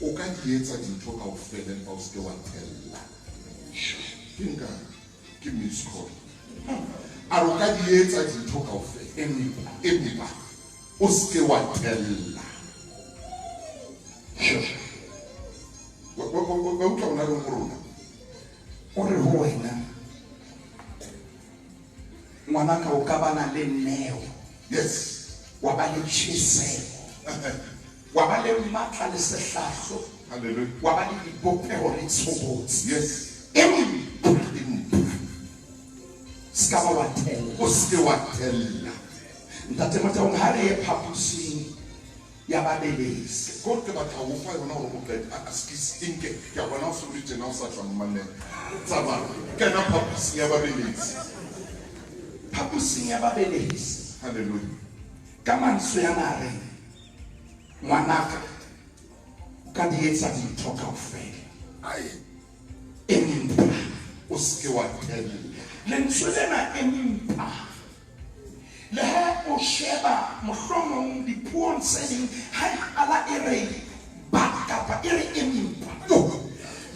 S1: o ka di etsa dintho kaofela empa o se ke wa tella. Ke nka ke miss call. A re o ka di etsa dintho kaofela empa o se ke wa tella. Wa utlwa ona reng ho rona?
S13: O re ho wena, ngwanaka, o ka bana le neo.
S1: Yes.
S13: Wa ba le tjheseho. Wa ba le matla le sehlahlo.
S1: Hallelujah.
S13: Wa ba le dipopeho le tshobotsi.
S1: Yes.
S13: Empa se ka ba wa tella.
S1: O se ke wa tella.
S13: Ntate Motaung, ha re ye phaposing ya babelesi.
S1: Ko ke batla ho fa yona hore o qete a se inke. Ke a bona o se o le tjena o sa tla mmamela. Tsamaya. Kena phaposing ya babelesi.
S13: Phaposing ya babelesi.
S1: Hallelujah.
S13: Ka mantswe ana a reng, ngwanaka, o ka di etsa dintho kaofela.
S1: Ai.
S13: Empa
S1: o se ke wa tella.
S13: Lentswe lena empa, le ha o sheba mohlomong dipuong tse ding ha e qala e re ba kapa e re empa.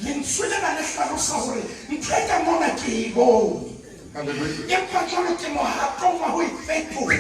S13: Lentswe lena le hlalosa hore ntho e ka mona ke e bone.
S1: Hallelujah.
S13: Empa jwale ke mohatong wa ho e fetola.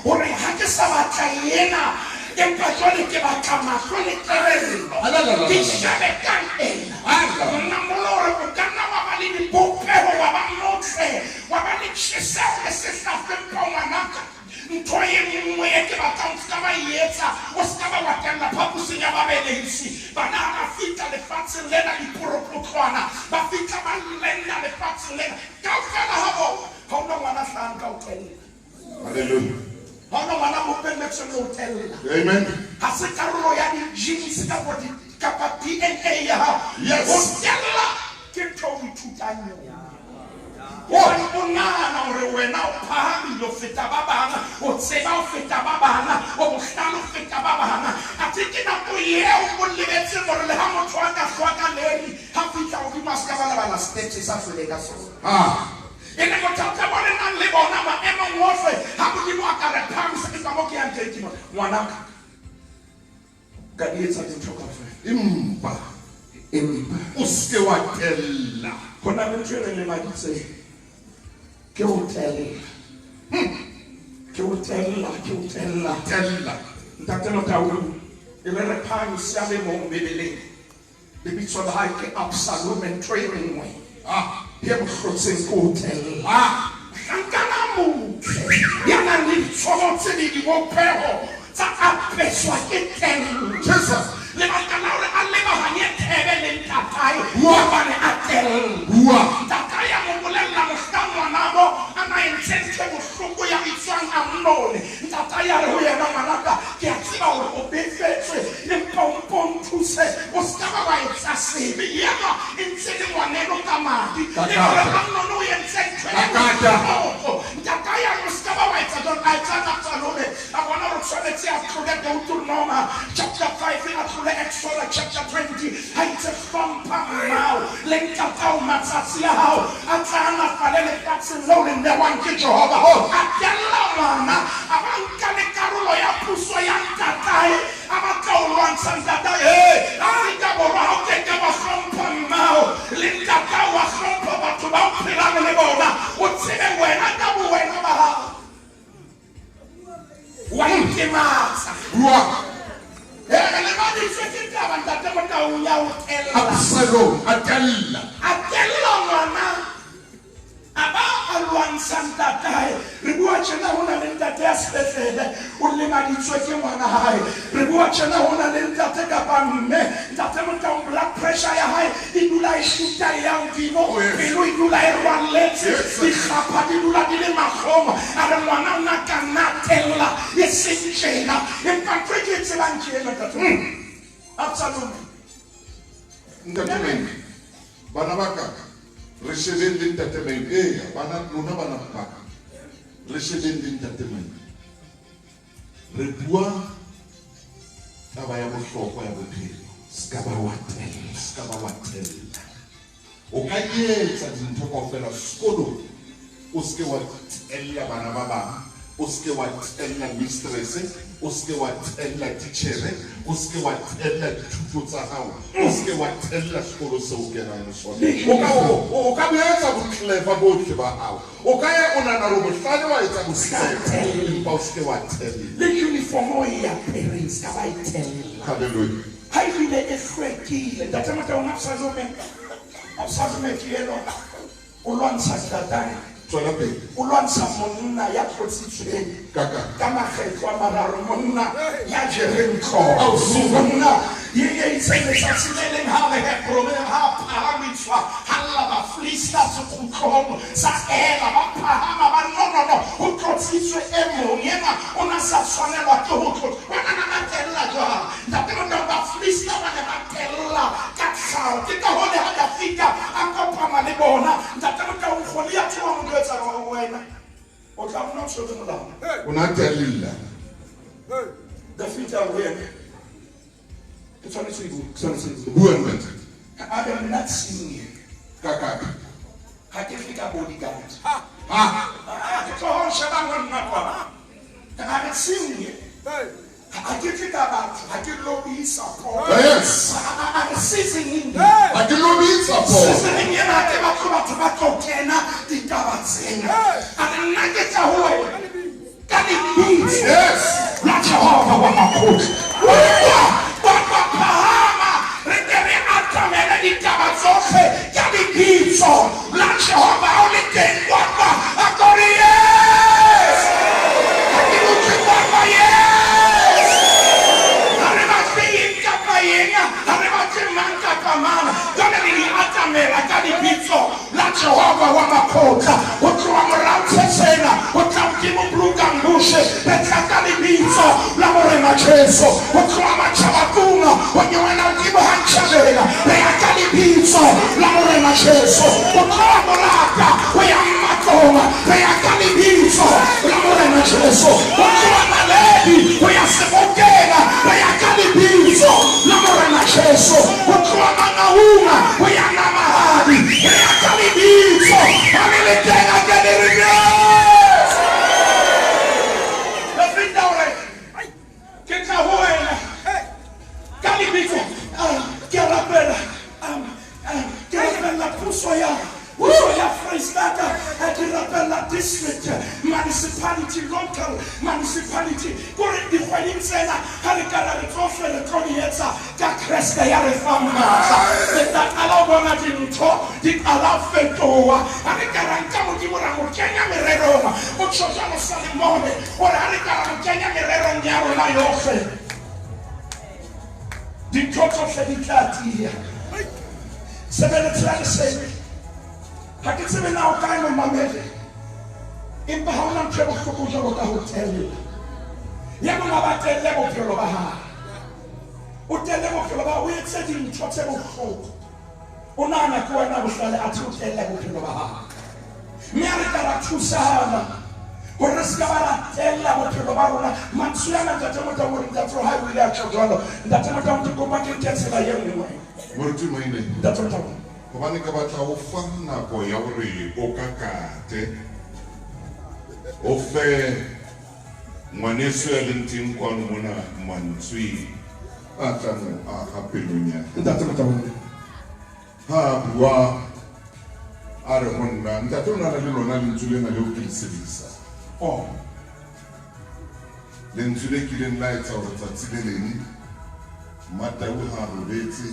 S13: Hore ha ke sa batla ena, empa jwale ke batla mahlo le kelello. Ke shebe kang ena. Monna molo hore o ka nna wa ba le dipopeho, wa ba motle, wa ba le tjheseho le sehlahlo, empa ngwanaka, ntho e nngwe e ke batlang o se ka ba e etsa, o se ka ba wa tella phaposing ya babelehisi. Bana ha ba fihla lefatsheng lena diporopotlwana, ba fihla ba lenda lefatsheng lena. Kaofela ha bona, ha hona ngwana hlahang ka ho tella.
S1: Hallelujah.
S13: Ha hona ngwana bopelletsweng le ho tella.
S1: Amen.
S13: Ha se karolo ya di-genes kapa DNA ya hao.
S1: Yes.
S13: Ho tella ke ntho o ithutang yona. Hobane o nahana hore wena o phahamile ho feta ba bang, o tseba ho feta ba bang, o bohlale ho feta ba bang. Athe ke nako eo o lebetseng hore le ha motho a ka hlwa ka leri, ha fihla hodimo a se ka ba lebala steps sa hlwele ka sona. E le bothata bo re nang le bona maemong ohle, ha Modimo a ka re phahamisa, ke ka moo ke yang teng ke mona. Ngwanaka, ka di etsa dintho kaofela.
S1: Empa o se ke wa tella.
S13: Ho na le ntho e re lemaditseng. Ke ho tella. Ke ho tella, ke ho tella.
S1: Tella.
S13: Ntate Motaung, e le re phahamisa le mong Bibeleng. Lebitso la hae ke Absalome, ntho e nngwe. E mo hlotseng ke ho tella. Mohlankana motle, ya nang le ditshobotsi le dibopeho tsa apeswa ke tello.
S1: Jesus.
S13: Lebaka la hore a lebahanye thebe le ntatae, hobane a tella.
S1: Bua.
S13: Ntatae a mo bolella mohlang ngwanabo a na entse ntho e bohloko ya bitswang Amnone. Ntatae a re ho yena, ngwanaka, ke a tseba hore o befetswe, empa o mpo o nthuse, o se ka ba wa etsa sebe. Yaba e ntse le ngwaneno ka madi.
S1: Kakata.
S13: E re Amnone o entse ntho e
S1: Kakata.
S13: bohloko. Ntatae a re o se ka ba wa etsa jwalo. A etsa Absalome, a bona hore tshwanetse a tlole Deuteronoma chapter 5, a tlole Exodus chapter 20. Ha itse hlompha mmao le ntatao matsatsi a hao a tla nafale lefatsheng leo le newang ke Jehova. A tella ngwana, a ba nka le karolo ya puso ya ntatae, a batla ho lwantsha ntatae. Afrika Borwa ha o keke wa hlompha mmao le ntatao wa lemaditswe ke taba ntate Motaung ya ho tella.
S1: Absalom a tella.
S13: A tella ngwana. A ba a lwantsha ntatae. Re bua tjena ho na le ntate ya sepetlele o lemaditswe ke ngwana hae. Re bua tjena ho na le ntate kapa mme. Ntate Motaung blood pressure ya hae e dula e shuta e ya hodimo. Pelo e dula e rwalletse. Dikgapha di dula di le mahlong. A re ngwana o na ka nna tella e seng tjena. Empa ntho e ke e tsebang ke ena ntate. Absalom.
S1: Ntate Maine, bana ba ka re shebeng le ntate Maine. Eya, bana lona bana ba ka re shebeng le ntate Maine. Re bua taba ya bohlokwa ya bophelo.
S13: Ska ba wa tella.
S1: Ska ba wa tella. O ka etsa dintho kaofela sekolong, o seke wa tella bana ba bang, o seke wa tella mistress, o seke wa tella titjhere, o seke wa tella dithuto tsa hao, o seke wa tella sekolo seo o kenang ho sona. O ka etsa boclever bohle ba hao, o ka ya o nahana hore bohlale wa etsa boclever, empa o seke wa tella.
S13: Le uniform o e apereng ska ba e tella.
S1: Hallelujah.
S13: Ha ebile e hlwekile. Ntate Motaung Absalom ke enwa o lwantsha ntatae.
S1: Tswela pele.
S13: O lwantsha monna ya tlotsitsweng
S1: Kaka.
S13: ka makgetlo a mararo, monna ya jereng tlhoro. Monna ye itseng letsatsi le leng ha re Hebrone ha phahamiswa, ha lla Bafilista sekgutlong sa ela, ba phahama ba re no no no, ho tlotsitswe e mong, yena o na sa tshwanelwa ke ho tlotswa. Bona na ba tella jwang? Ntate Motaung, Bafilista ba ne ba tella ka tlhaho. Ke ka hoo le ha Dafita a kopana le bona, ntate Motaung, Goliath wa mo jwetsa hore wena o tla nna o tshwere molao.
S1: O na tella.
S13: Dafita ho yena, ke tshwanetse ho e bua, ke tshwanetse ho e bua.
S1: Bua ntate.
S13: A re nna tshenye.
S1: Kaka.
S13: Ha ke tle ka bodyguard.
S1: Ha.
S13: Ke tlo ho sheba ho nna kwana. A re tshenye. Ha ke tle ka batho, ha ke lobby support.
S1: Yes.
S13: A re seasoning.
S1: Ha ke lobby support.
S13: Seasoning ena ha ke batle batho ba tlo kena ditaba tsena. A re nna ke tla ho wena ka lebitso.
S1: Yes.
S13: La Jehova wa makgotla. Utlwa, ba phahama, re ke re atamele ditaba tsohle ka lebitso la Jehova. Ha o le teng kwapa, a ko re yes. Ha ke utlwe kwapa, yes. Ha re batle eng kapa eng, ha re batle mang kapa mang. Jwale re di atamela ka lebitso la Jehova wa makgotla. Ho tloha morao Tshetsena, ho tla hodimo Bloemfontein, re tla ka lebitso la Morena Jesu. Ho tloha Matjhabatunga, ho nyoela hodimo ha Ntjhabela, re ya ka lebitso la Morena Jesu. Ho tloha Moraka ho ya Mmatlong, re ya ka lebitso la Morena Jesu. Ho tloha Naledi ho ya Sebokeng, re ya ka lebitso la Morena Jesu. Ho tloha Mangaung ho ya Namahadi, re ya ka lebitso. Ha le le teng, a ke le re yes. Dafita o re, ke tla ho wena ka lebitso. Ke rapela, ke rapela puso ya Freistata, ke rapela district, municipality, local municipality. Kore dikgweding tsena ha re ka ra re tsohle re tlo di etsa ka Kreste ya re fang matla. Re tla qala ho bona dintho di qala ho fetoha. Ha re ka ra nka Modimo ra mo kenya mererong, o tjho jwalo Salomone, hore ha re ka ra mo kenya mererong ya rona yohle, dintho tsohle di tla tiya. Sebeletso ya lesedi. Ha ke tsebe na o kae momamedi, empa ha hona ntho e bohloko jwalo ka ho tella. Ya mong a ba telle bophelo ba hae. O telle bophelo ba hae, o etse dintho tse bohloko. O nahana ke wena bohlale, athe o telle bophelo ba hae. Mme ha re ka ra thusana hore re se ka ba ra tella bophelo ba rona. Mantswe ana ntate Motaung, hore ntate wa hae o ile a tjho jwalo. Ntate Motaung, ke kopa ke nke tsela e nngwe.
S1: Moruti Maine.
S13: Ntate Motaung.
S1: Hobane ke batla ho fa nako ya hore o ka kate, o fe ngwaneso ya leng teng kwano mona mantswe a tlang ho aha pelong ya hae.
S13: Ntate Motaung.
S1: Ha a bua a re ho nna, ntate o na le lona lentswe lena leo ke le sebedisang.
S13: Oh.
S1: Lentswe le kileng la etsa hore tsatsi le leng Mmatau ha a robetse,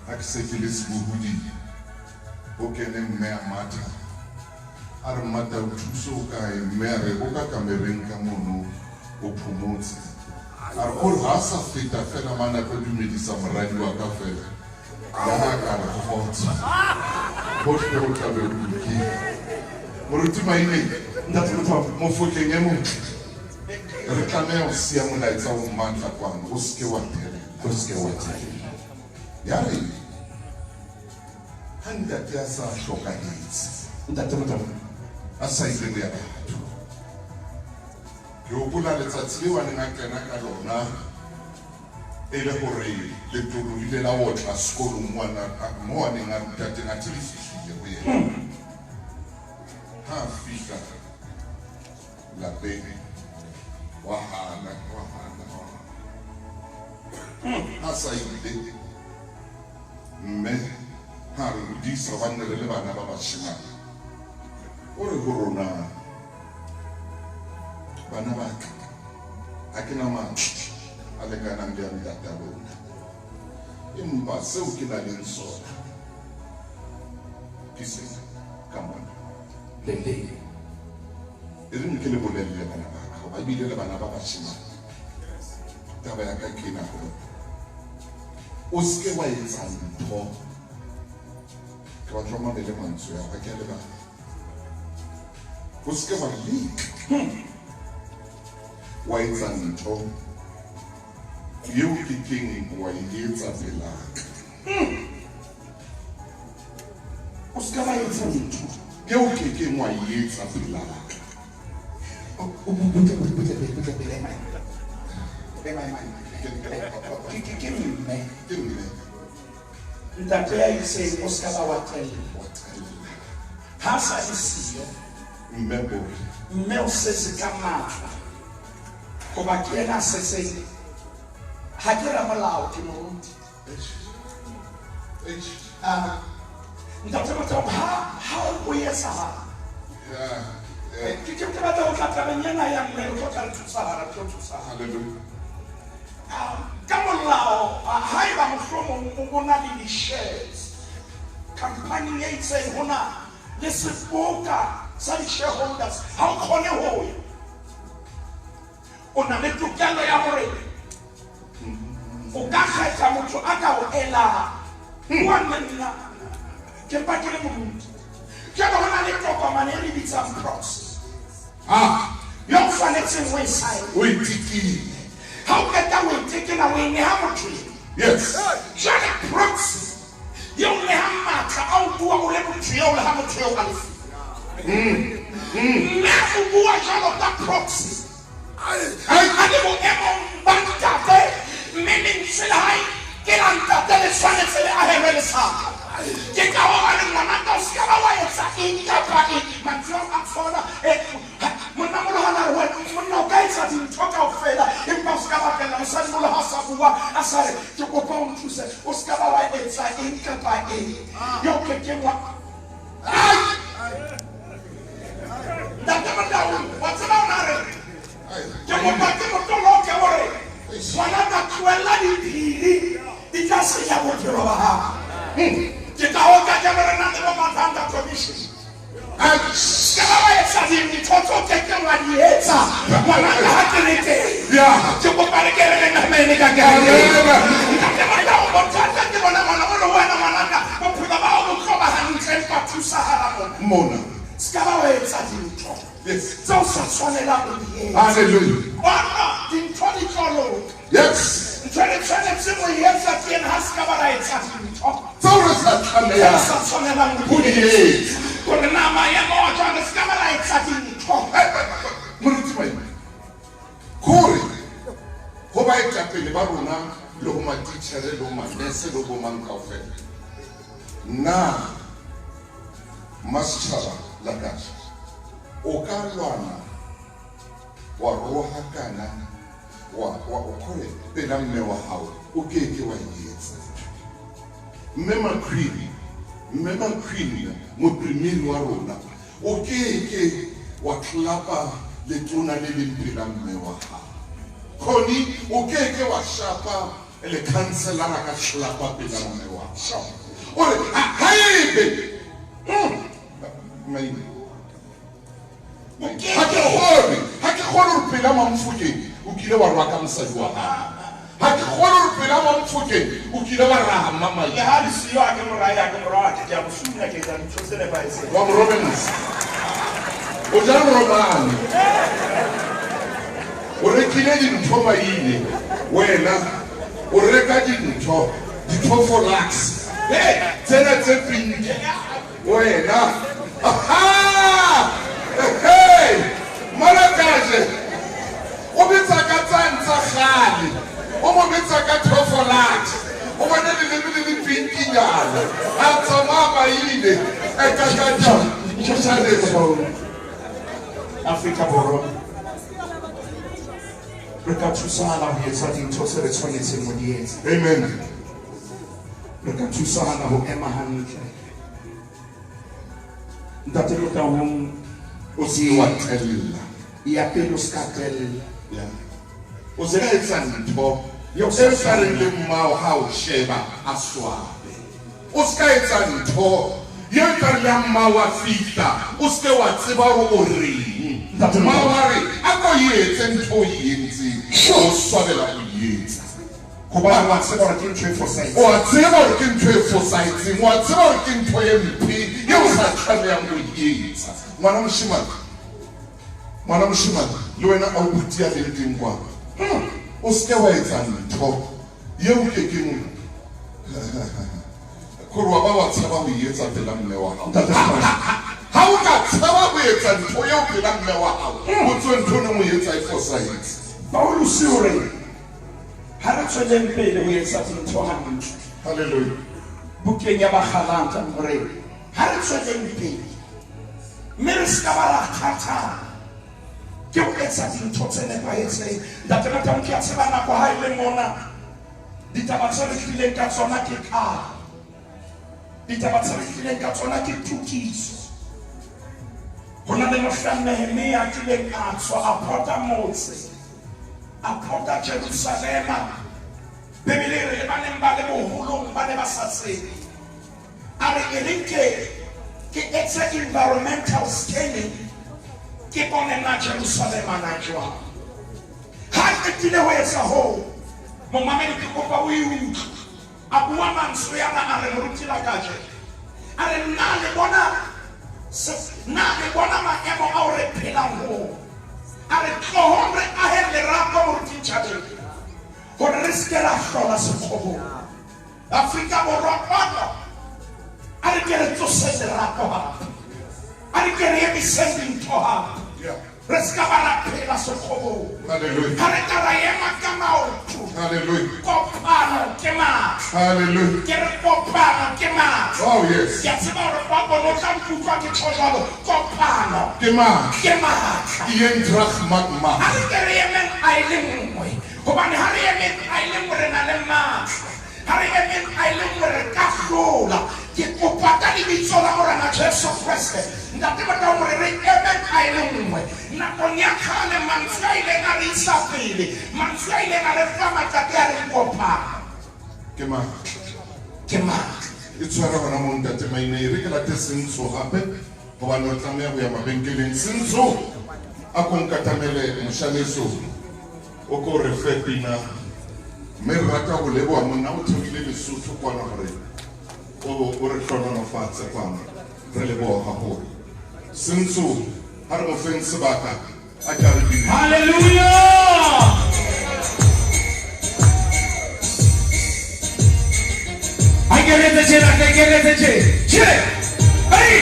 S1: ha ke se ke le sebohodi, ho kene mme a matha. A re, Mmatau, Thuso o kae? Mme a re, O ka kamereng ka mono, o phomotse. A re, Kore ha a sa feta feela mane a tlo dumedisa moradi wa ka feela, le ha a ka re kgotso, hohle ho tla be ho lokile. Moruti Maineng,
S13: Ntate Mothapo.
S1: Mofokeng e motle, re tlameha ho siya molaetsa o matla kwano, o se ke wa tella.
S13: O se ke wa tella.
S1: Ya re ha ntate a sa hlokahetse,
S13: Ntate Mothapo.
S1: a sa ile le ya batho, ke hopola letsatsi leo a neng a kena ka lona, e le hore letolo le ile la otla sekolong moo a moo a neng a ruta teng, athe le fihlile ho yena. Ha a fihla lapeng, wa hana, wa hana, wa hana. Ha sa ile, mme ha re hodisa hobane re le bana ba bashemane, o re ho rona, bana ba ka, ha ke na matla a lekanang le a ntata lona, empa seo ke nang le sona ke sena ka mona.
S13: Leleng.
S1: E reng ke le bolelle bana ba ka, hoba ebile le bana ba bashemane, taba ya ka ke ena ho lona. O se ke wa etsa ntho. Ke batla o mamele mantswe ao, ha ke a lebala. O se ke wa leka wa etsa ntho eo ke keng wa e etsa pelaka.
S13: O se ka ba etsa ntho
S1: eo ke keng wa e etsa pelaka.
S13: O butle butle pele, butle pele, ema ema ema ema. Ke mme.
S1: Ke mme.
S13: Ntate ya itseng o se ka ba wa tella. Ha sa le siyo.
S1: Mme o re.
S13: Mme o setse ka matla. Hoba ke yena a setseng. Ha ke ramolao, ke moruti. Ntate Mothapo, ha o etsahala. Ke batla ho tla tabeng ena ya mme, re tlo tla re thusahala, re tlo thusahala.
S1: Hallelujah.
S13: Ka molao, haeba mohlomong o na le di-shares company e itseng, ho na le seboka sa di-shareholders, ha o kgone ho ya, o na le tokelo ya hore o ka kgetha motho a ka o elang. Bua le nna, ke mpa ke le moruti. Jwale ho na le tokomane e re bitsang proxy. Yo o tshwanetseng o e sign.
S1: O e tekile.
S13: Ha o qeta o e tekela, o e neha motho eo.
S1: Yes.
S13: Jwale proxy eo neha matla a o bua o le motho eo le ha motho eo a le siyo. Mme o bua jwalo ka proxy. A le boemong ba ntate, mme lentswe la hae ke la ntate le tshwanetse le ahelwe lesaka. Ke ka hoo a re, ngwanaka, o se ka ba wa etsa eng kapa eng. Mantswe ao a tshwana. Monna-moholo ha na re ho wena, monna o ka etsa dintho kaofela, empa o se ka ba tella mosadimoholo ha a sa bua, a sa re, ke kopa o nthuse, o se ka ba wa etsa eng kapa eng eo ke keng wa. Ntate Motaung, wa tseba o na re, ke kopa ke motoloke hore ngwanaka tlohella diphiri di tla senya bophelo ba hao. Ke ka hoo kajeno re nang le bo Madlanga Commission. Ke ba ba etsa dintho tseo ke keng wa di etsa ngwanaka ha ke le teng. Ke kopa le ke re le namene ka kerekeng. Ntate Motaung, bothata ke bona ngwana o re ho wena ngwanaka bophelo ba hao bo tlo ba hantle empa thusahala mona.
S1: Mona.
S13: Se ka ba wa etsa dintho
S1: Yes.
S13: tseo sa tshwanelang ho di etsa.
S1: Hallelujah.
S13: Bona dintho di tlo loka.
S1: Yes.
S13: Ntho e re tshwanetseng ho e etsa ke ena, ha se ka ba ra etsa dintho
S1: tseo re sa tlamehang
S13: Tseo sa tshwanelang ho
S1: ho
S13: di
S1: di
S13: etsa.
S1: etsa.
S13: Hore na maemo a jwang, re se ka ba ra etsa dintho.
S1: Moruti Maime, kore ho baetapele ba rona le ho matitjhere le ho manese le ho bomang kaofela, na masetjhaba la kaje o ka lwana wa rohakana wa o kore pela mme wa hao, o ke ke wa e etsa. Mme McQueen, mme McQueen moprimiri wa rona, o ke ke wa tlapa letona le leng pela mme wa hao. Connie, o ke ke wa shapa Lekhanselara ka hlapa pela mme wa hao. O re haebe maine ha ke kgone hore pela Mamofokeng o kile wa rwa ka mosadi wa hao. Ha ke kgone hore pela Mamofokeng o kile wa raha mmamaine.
S13: Le ha le siyo ha ke mo rahe, ha ke mo rate, ke a mo sunya, ke etsa dintho tse nepahetseng.
S1: Wa mo romelisa. O ja romane. O rekile dintho maine. Wena o reka dintho, dithofolax. Hey, tsena tse pink. Wena. Aha! Hey! Molakaje. O betsa ka tsane tsa kgale. O mo betsa ka thofolax. O bone leleme le le pinkinyana. A tsamaya maine. E ka ka ja.
S13: Afrika Borwa re ka thusana ho etsa dintho tse re tshwanetseng ho di etsa.
S1: Amen.
S13: Re ka thusana ho ema hantle. Ntate Motaung,
S1: o se wa tella.
S13: Ya pele o se ka tella.
S1: Yeah. O se ka etsa ntho e sa reng le mmao ha o sheba a swabe. O se ka etsa ntho ye ka re le mmao wa fihla, o se ke wa tseba hore o reng. Mmao wa re a ko etse ntho o e entseng, o swabela ho e etsa.
S13: Hobane wa tseba hore ke ntho e fosahetseng.
S1: Wa tseba hore ke ntho e fosahetseng, wa tseba hore ke ntho e mpe eo o sa tlamehang ho e etsa. Ngwana moshemane, le wena a o buti a leng teng kwano. O se ke wa etsa ntho eo kekeng kore wa ba wa tshaba ho e etsa pela mme wa hao. Ha o ka tshaba ho etsa ntho eo pela mme wa hao, o tswe ntho e neng o etsa e fosahetse.
S13: Paulus o re ha re tsweleng pele ho etsa dintho hantle.
S1: Hallelujah.
S13: Bukeng ya Bagalata hore ha re tsweleng pele mme re se ka ba ra kgathala ke ho etsa dintho tse nepahetseng. Ntate Motaung, ke a tseba nako ha e le mona ditaba tse re tlileng ka tsona ke kang. Ditaba tse re tlileng ka tsona ke tokiso. Ho na le mohlang Nehemia a kileng a tswa a pota motse, a pota Jerusalema. Bibele e re ba neng ba le boholong ba ne ba sa tsebe. A re e re ke etse environmental scanning, ke bone na Jerusalema na jwang. Ha qetile ho etsa hoo, momamedi ke kopa o e utlwe. A bua mantswe ana a re moruti la kajeno. A re nna le bona maemo ao re phelang ho. A re tlohong re ahe lerako moruti Ntjhabeng hore re se ke ra hlola sekgobong. Afrika Borwa kwano, a re ke re tsose lerako hape. A re ke re emiseng dintho hape. Re se ka ba ra phela sekgobong.
S1: Hallelujah.
S13: Ha re ka ra ema ka maoto.
S1: Hallelujah.
S13: Kopano ke matla.
S1: Hallelujah.
S13: Ke re kopano ke matla.
S1: Oh yes.
S13: Ke a tseba hore kopano o tla nkutlwa ke tjho jwalo. Kopano
S1: ke matla.
S13: Ke matla.
S1: Eendrag maak mag.
S13: Ha re ke re emeng a e le nngwe. Hobane ha re emeng a e le nngwe re na le matla. Ha re emeng a e le nngwe re ka hlola. Ke kopa ka lebitso la Morena Jesu Kreste. Ntate Motaung hore re emeng a e le nngwe. Nakong ya kgale mantswe a ileng a re isa pele, mantswe a ileng a re fa matsatsi a re kopano.
S1: Ke matla.
S13: Ke matla.
S1: E tshwara hona moo ntate Maine, e re ke late Sentsho hape hobane o tlameha ho ya mabenkeleng. Sentsho, a ko nkatamele moshaneso, o ko re fe pina. Mme re rata ho leboha monna o theohile Lesotho kwana hore o re hlohonolofatse kwana. Re leboha haholo. Sentsho, ha re mo feng sebaka a ka re bine.
S11: Hallelujah! I get it, I get it, hey! Hey! Hey!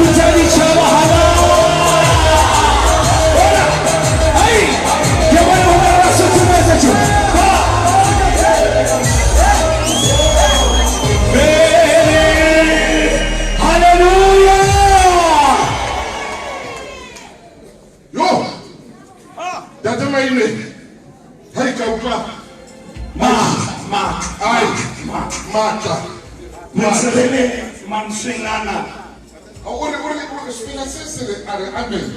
S11: phutha ditjhaba hana. Ona. Ai, ke bona ho ba sutumetse tje. Hallelujah.
S1: Yo. Ntate Maine. Ha ka utlwa. Matla.
S13: Matselele mantsweng ana.
S1: O re sefela se se re a re amen.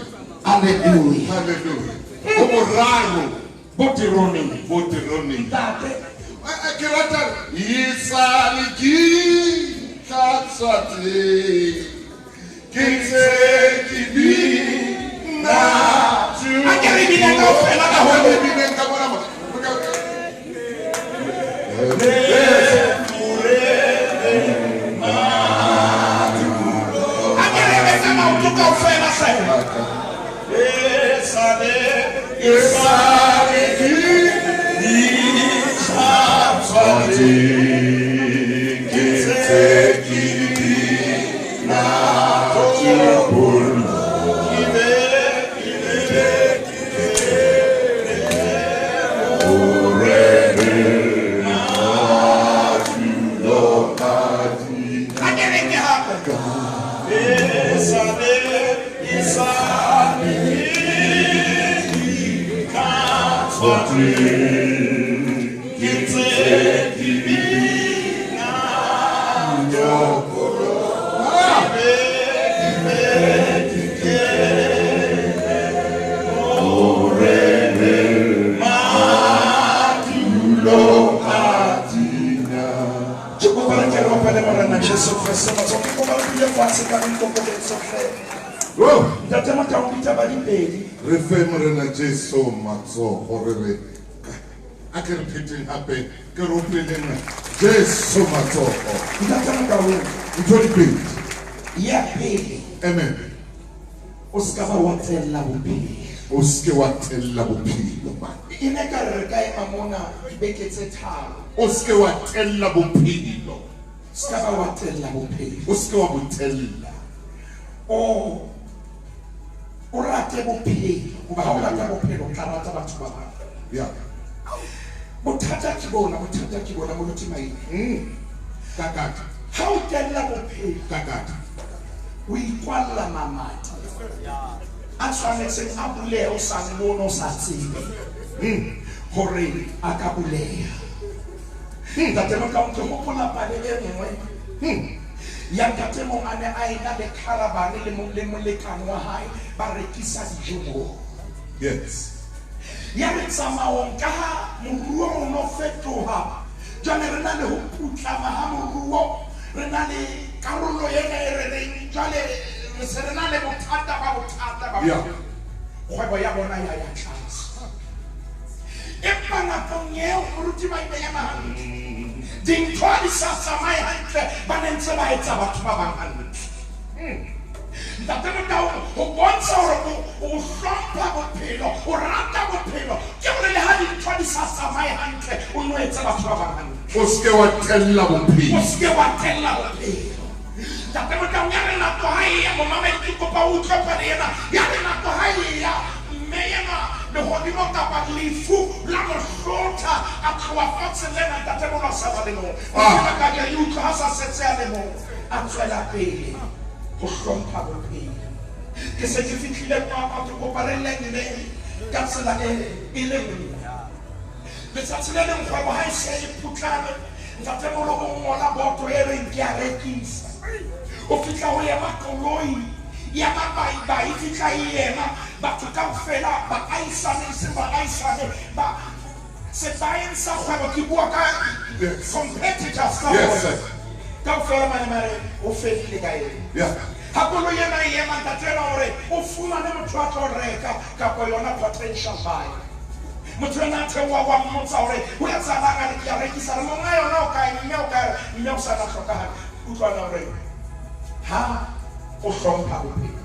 S13: Hallelujah.
S1: Hallelujah. Bo boraro
S13: bo teroneng.
S1: Bo teroneng.
S13: Ntate.
S1: Ke rata isale ke tla tswa teng. Ke ntse ke bina.
S13: A ke re bina kaofela ka ho
S1: re bineng ka bona mo.
S13: A ke re betsa maoto kaofela hle.
S1: Esale ke tla tswa teng. Ke ntse ke bina topollo.
S13: A ke re ke hape. Ke kopa re ke re opele Morena Jesu Kreste matsoho. Ke kopa re dule fatshe ka boikokobetso hle. Ntate Motaung ditaba di pedi.
S1: Re fe Morena Jesu matsoho re re a ke re pheteng hape ke re opeleng Jesu matsoho.
S13: Ntate Motaung
S1: ntho di pedi.
S13: Ya pele.
S1: Amen.
S13: O se ka ba wa tella bophelo.
S1: O se ke wa tella bophelo.
S13: E ne ka re ka ema mona dibeke tse tharo.
S1: O se ke wa tella bophelo.
S13: Se ka ba wa tella bophelo.
S1: O se ke wa bo tella.
S13: O rate bophelo. Hoba ha o rata bophelo o tla rata batho ba bang.
S1: Yeah.
S13: Bothata ke bona moruti Maine.
S1: Kakata.
S13: Ha o tella bophelo
S1: kakata.
S13: O ikwalla mamati. A tshwanetseng a bulehe o sa mmone o sa tsebe. Hore a ka buleha. Ntate Motaung ke hopola pale e nngwe. Ya ntate mong a ne a ena le caravan le molekane wa hae ba rekisa dijo moo.
S1: Yes.
S13: Ya re tsamaong ka ha moruo o no fetoha. Jwale re na le ho putlama ha moruo, re na le karolo ena e re reng jwale re se re na le bothata ba. Kgwebo ya bona ya ya tlase. Empa nakong eo moruti Maine ya hantle. Dintho ha di sa tsamaye hantle, ba ne ntse ba etsa batho ba bang hantle. Ntate Motaung ho bontsha hore o hlompha bophelo, o rata bophelo. Ke hore le ha dintho di sa tsamaye hantle, o no etsa batho ba bang hantle.
S1: O se ke wa tella bophelo.
S13: O se ke wa tella bophelo. Ntate Motaung ya re nako ha e ya, momamedi ke kopa o utlwe pale ena. Ya re nako ha e ya, mme ena lehodimo kapa lefu la mo hlotha a tloha fatshe lena ntate mono a sa ba le mong. Ka ke e utlwa ha sa setse a le mong. A tswela pele ho hlompha bophelo. Ke se ke fihlile kwa ke kopa re leng ka tsela e le nngwe. Letsatsi le leng kgwebo ha e se e putlame, ntate mono o ngola boto e reng ke a rekisa. O fihla ho ema koloi ya mabaibai e fihla e ema batho kaofela baahisane se baahisane ba sebaeng sa kgwebo ke bua ka competitors ka bona kaofela mane mare o fedile ka ena.
S1: Yeah.
S13: Ha koloi ena e ema ntate ena hore o fumane motho a tlo reka kapa yona potential buyer. Motho ena a theoha wa mmotsa hore ho etsahalang a re ke a rekisa re monga yona o kae mme o kae mme o sa na hlokahale. Utlwana hore ha o hlompha bophelo.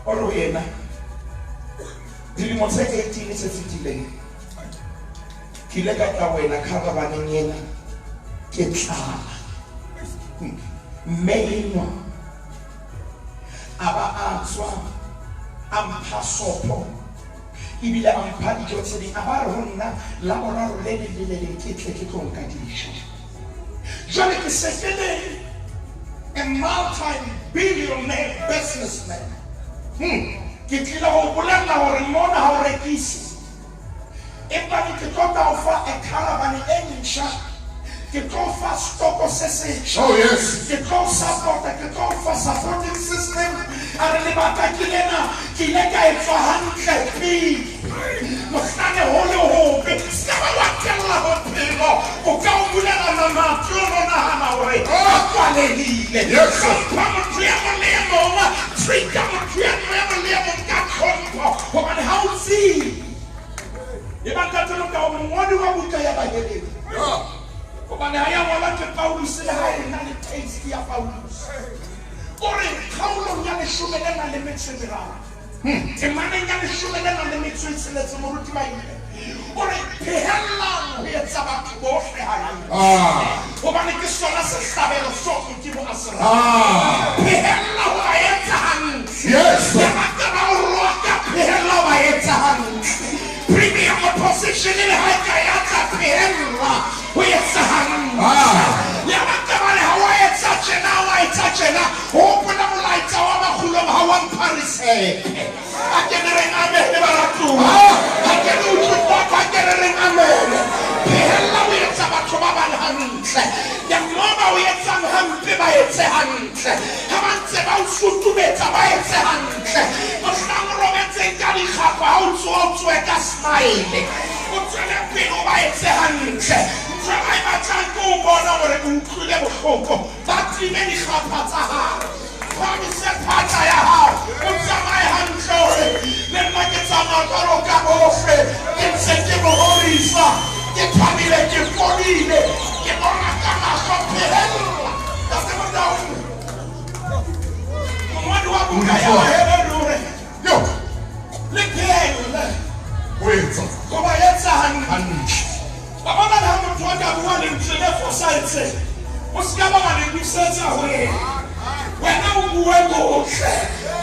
S13: O re ho yena dilemo tse 18 tse fetileng ke ile ka tla wena caravaneng ena ke tlala. Mme enwa A ba a tswa, a mpha sopho, ebile a mpha dijo tse ding. A ba re ho nna Laboraro le leng le le leng ke tle ke tlo nka dijo. Jwale ke se ke le a multi-billionaire businessman. Ke tlile ho bolella hore mona ha o rekise. Empa ke tlo tla o fa a caravan e ntjha. Ke tlo fa stoko se setjha.
S1: Oh, yes.
S13: Ke tlo support-a, ke tlo fa supporting system. A re lebaka ke lena, ke ile ka etswa hantle pele. Mohlane ho le hobe, se ka ba wa tella bophelo. O ka o bulela mamati o no nahana hore a kwalehile.
S1: Yes.
S13: Hlompha motho ya mong le e mong, treat-a motho ya mong le e mong ka tlhompho, hobane ha o tsebe. E ba ntate Motao, mongodi wa buka ya Baheberu. Hobane ha ya ngolwa ke Paulus, le ha e na le taste ya Paulus. O re kgaolong ya leshome le nang le metso e meraro, temaneng ya leshome le nang le metso e tsheletse, moruti Maile, o re phehellang ho etsa batho bohle hantle. Hobane ke sona sehlabelo seo Modimo a se ratang. Phehella ho ba etsa hantle.
S1: Yes.
S13: Ya ba ka ba o roka, phehella ho ba etsa hantle. Premier opposition le ha e ka ya tla phehella ho etsa hantle. Ya ba ka ba le ha wa etsa tjena, wa etsa tjena, ho hopola molaetsa wa makgulong ha wa mpha risepe. A ke re reng amen baratuwa. Ha ke re utlwe potso, ha ke re reng amen. Phehella ho etsa batho ba bang hantle. The more ba o etsang hampe, ba etse hantle. Ha ba ntse ba o sutumetsa, ba etse hantle. Mohlang o robetseng ka dikgapha, ha o tsoha, o tsohe ka smile. O tswele pele o ba etse hantle. Ntho e ba e batlang ke ho bona hore o utlwile bohloko. Ba time dikgapha tsa hao. Phahamise phatla ya hao, o tsamaye hantle hore le nna ke tsamaya jwalo ka bohle. Ke ntse ke mo rorisa, ke thabile, ke fodile, ke bona ka mahlo. Phehella. Ntate Motao, mongodi wa buka ya Baheberu o re, le phehelle
S1: Ho etsa.
S13: ho ba etsa hantle. Wa bona le ha motho a ka bua lentswe le fosahetseng, o se ka ba wa le busetsa ho yena. Wena o bue botle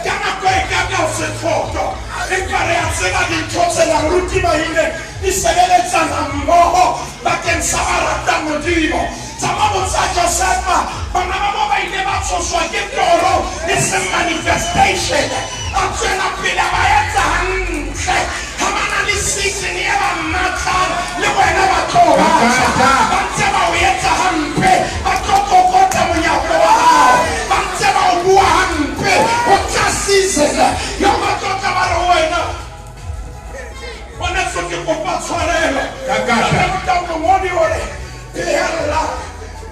S13: ka nako e ka ka o sethoto, empa re a tseba dintho tsena moruti Maile di sebeletsana mmoho bakeng sa ba ratang Modimo. Tsamaya botsa Josefa, bana ba bo ba ile ba tshoswa ke toro e seng manifestation. A tswela pele a ba etsa hantle. Ha ba na le season e ba mmatlang, le wena ba tlo o batla. Ba ntse ba o etsa hampe, ba tlo kokota monyako wa hao. Ba ntse ba o bua hampe, ho tla season ya ba tlo tla ba re ho wena, ngwaneso ke kopa tshwarelo.
S1: Kakata.
S13: Ntate Mongodi o re phehella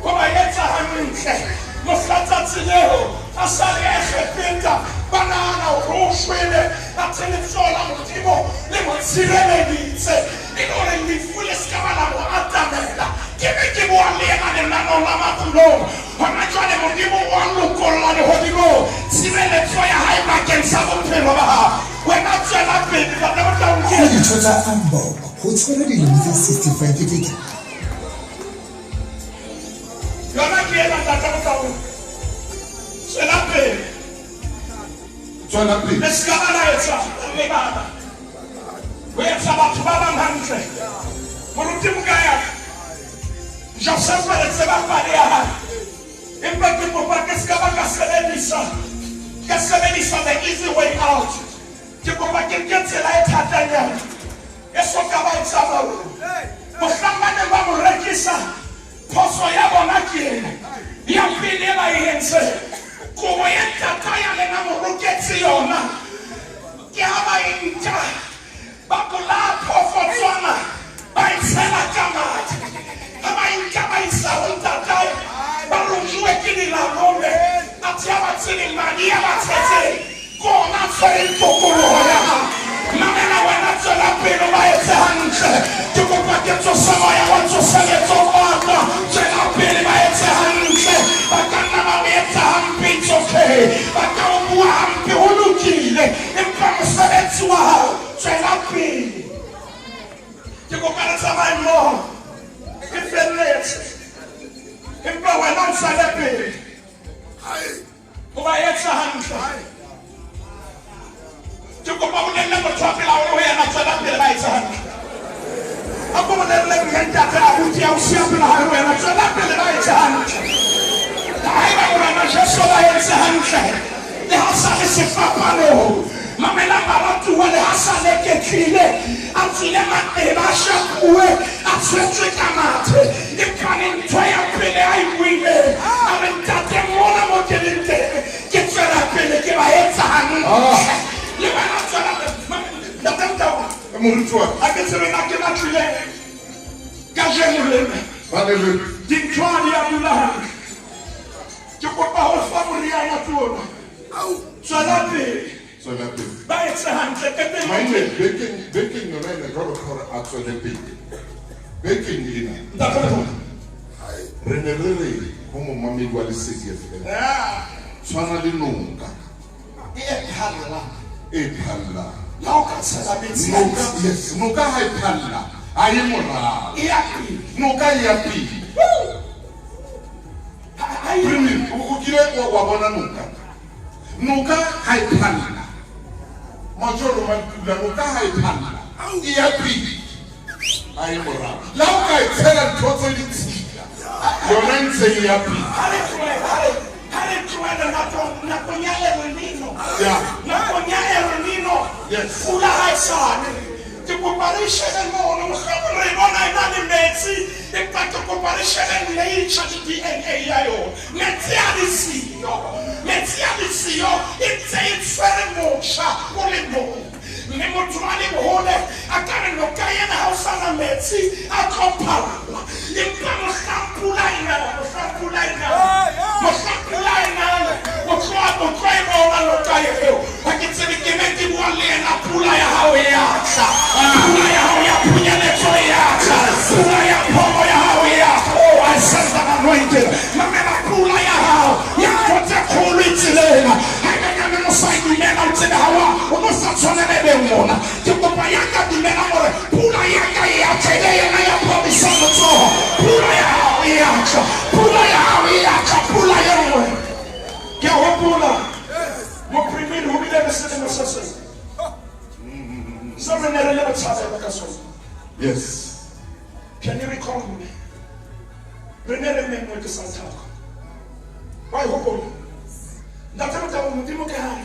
S13: ho ba etsa hantle. Mohla tsatsi leo a sa le Egepeta, ba nahana hore o shwele, athe letsoho la Modimo le mo tshireleditse e le hore lefu le se ka ba la mo atamela. Ke be ke bua le yena lenanong la makulong. Hona jwale Modimo o a lokolla lehodimong tshireletso ya hae bakeng sa bophelo ba hao. Wena tswela pele, Ntate Motao.
S6: Ho ditho tsa AVBOB ho tshwara dilemo tse 65 ke
S13: Yona ke ena, Ntate Motao. Tswela pele.
S1: Tswela pele.
S13: Le se ka ba la etsa lebala ho etsa batho ba bang hantle. Moruti Mokaya, Josefa re tseba pale ya hae, empa ke kopa ke se ka ba ka sebedisa the easy way out. Ke kopa ke nke tsela e thatanyana e so ka ba e tsamauwe. Mohlang ba neng ba mo rekisa, phoso ya bona ke ena ya pele e ba e entseng. Kobo ya ntata ya lena mo roketse yona, ke ha ba e nka ba bolaya phoofotswana, ba e tshela ka madi. Ha ba e nka ba isa ho ntatae, ba rojuwe ke dilalome, athe ha ba tsebe madi a ba tshetseng ke ona a tshwereng tokoloho ya hao. Mamela wena, tswela pele o ba etse hantle. Ke kopa ke tsose moya wa tsoseletso matla. Tswela pele ba etse hantle. Ba ka nna ba o etsa hampe, it's okay. Ba ka o bua hampe, ho lokile, empa mosebetsi wa hao tswela pele. Ke kopa re tsamaye mmoho, e felletse, empa wena o tswele pele ho ba etsa hantle. bolelle motho wa pela hore ho yena tswela pele ba etse hantle. A ko bolelle mme ntate abuti ya o siya pela hae ho yena tswela pele ba etse hantle. Haeba Morena Jesu ba entse hantle, le ha sa le sefapanong, mamela baratuwa le ha sa leketlile, a tswile maqeba, a shapuwe, a tshwetswe ka mathe, empa ntho ya pele a e buileng, a re ntate mona mo ke leng teng, ke tswela pele ke ba etsa hantle. Le wena tswela pele. Ntate Motau,
S1: Moruti wa ka.
S13: Ha ke tsebe na ke batlile kajeno lena.
S1: Hallelujah.
S13: Dintho ha di a dula hantle. Ke kopa ho fa moriana tsona. Tswela pele.
S1: Tswela pele.
S13: Ba etse hantle qetellong.
S1: Maine, bekeng yona ena jwalo ka hore a tswele pele. Bekeng ena.
S13: Ntate Motau.
S1: Re ne re re ho momamedi wa Lesedi FM. Tshwana le noka.
S13: E phallang.
S1: E phallang.
S13: La o ka tshela metsi.
S1: Noka, yes, noka ha e phalla, ha e morao.
S13: E ya pele.
S1: Noka e ya pele. Premier, o kile wa bona noka. Noka ha e phalla. Majoro Mantula, noka ha e phalla, e ya pele. Ha e morao. La o ka e tshela ntho tse ditshila, yona ntse e ya pele.
S13: Ha re tlohele nakong ya El Nino. Nakong ya El Nino.
S1: Yes.
S13: Pula ha e sane. Ke kopa re shebe mono, mohlomong re bona e na le metsi, empa ke kopa re shebe nature le DNA ya yona. Metsi a le siyo. Metsi a le siyo, e ntse e tshwere motjha o le mong. Mme motho a le hole, a ka re noka ena ha o sa na metsi, a tlo phalla. Empa mohlang pula e nang, mohlang pula e nang, mohlang pula e nang, o tlo e bona noka eo. Ha ke tsebe ke ne ke bua le yena, pula ya hao e a tla. Pula ya hao ya phunyeletso e a tla. Pula ya pholo ya hao e a tla. Oh, I sense that anointing. Mamela pula ya hao ya ntho tse kgolo e tseleng. Haeba nyane o sa e dumela, o tsebe ha o no sa tshwanele be mona. Ke kopa ya ka dumela hore pula ya ka e a tla, e le yena ya phodisang letsoho. Pula ya hao e a tla. Pula ya hao e a tla. Pula e nngwe. Ke a hopola moprimiri ho bile le selemo se seng seo re ne re le botshabelo ka sona.
S1: Yes.
S13: Can you recall me? Re ne re menngwe ke Santaco. Wa e hopola? Ntate Motau, Modimo ke hae.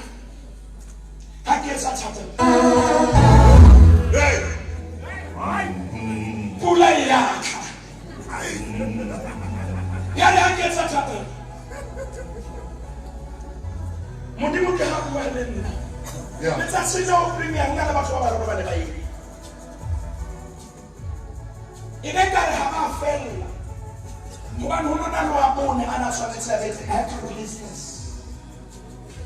S13: Ha ke etsa thapelo.
S1: Hey.
S13: Pula e a tla. Ya re ha ke etsa thapelo. Modimo ke ha bua le nna. Letsatsi leo premier nna le batho ba bararo ba ne ba ile. E ne ka re ha ba fella. Hobane ho nona le wa bone a na tshwanetse a betse agribusiness.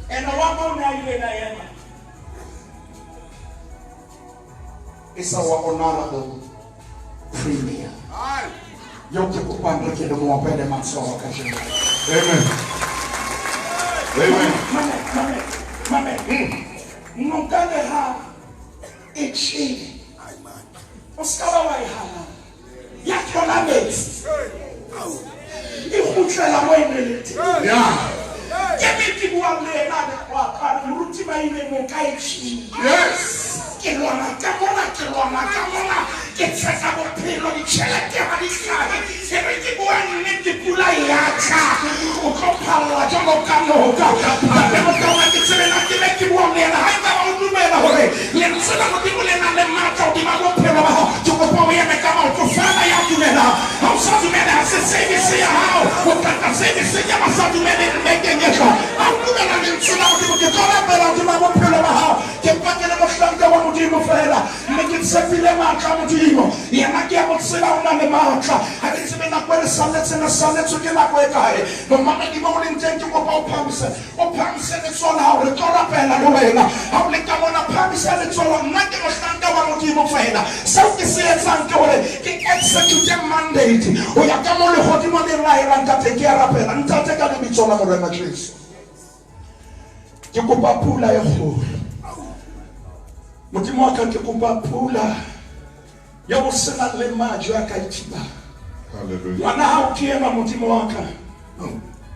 S13: And wa bone a ile na yena. It's our honorable premier. Yo ke kopang re ke le mo opele matsoho kajeno.
S1: Amen. Amen.
S13: Mame, noka le ha e tjhele. O ska ba wa e hana. Ya thola metsi. E kgutlela mo e neng le teng. Ke me ke bua le yena le kwa ka re moruti ba ile noka e tjhele.
S1: Yes.
S13: Ke lwana ka mona, ke lwana ka mona, ke tsheka bophelo, ditjhelete ha di hlahe. E re ke bua nnete, pula e a tla. O tlo phalla jwalo ka noka. Ntate Motau, ha ke tsebe na ke ne ke bua le yena. Haeba o dumela hore lentswe la Modimo le na le matla hodima bophelo ba hao, ke kopa o eme ka maoto feela ya dumela. Ha o sa dumele, ha se service ya hao. O tlatla service ya ba sa dumeleng bekeng e tlang. Ha o dumela lentswe la Modimo, ke tlo rapela hodima bophelo ba hao. Ke mpa ke le mohlanka wa Modimo fela, mme ke tshepile matla a Modimo. Yena ke a mo tseba o na le matla. Ha ke tsebe nako e re salletseng, re salletswe ke nako e kae. Momamedi mo o leng teng, ke kopa o phahamise, o phahamise letsoho la hao, re tlo rapela le wena. Ha o le ka mona, phahamisa letsoho la hao. Nna ke mohlanka wa Modimo fela. Seo ke se etsang ke hore ke execute mandate ho ya ka mo lehodimo le laelang ka teng. Ke a rapela, Ntate, ka lebitso la Morena Jesu. Ke kopa pula e kgolo. Modimo wa ka, ke kopa pula ya ho sena le majwe a ka ithibang.
S1: Hallelujah.
S13: Ngwana hao ke ena, Modimo wa ka.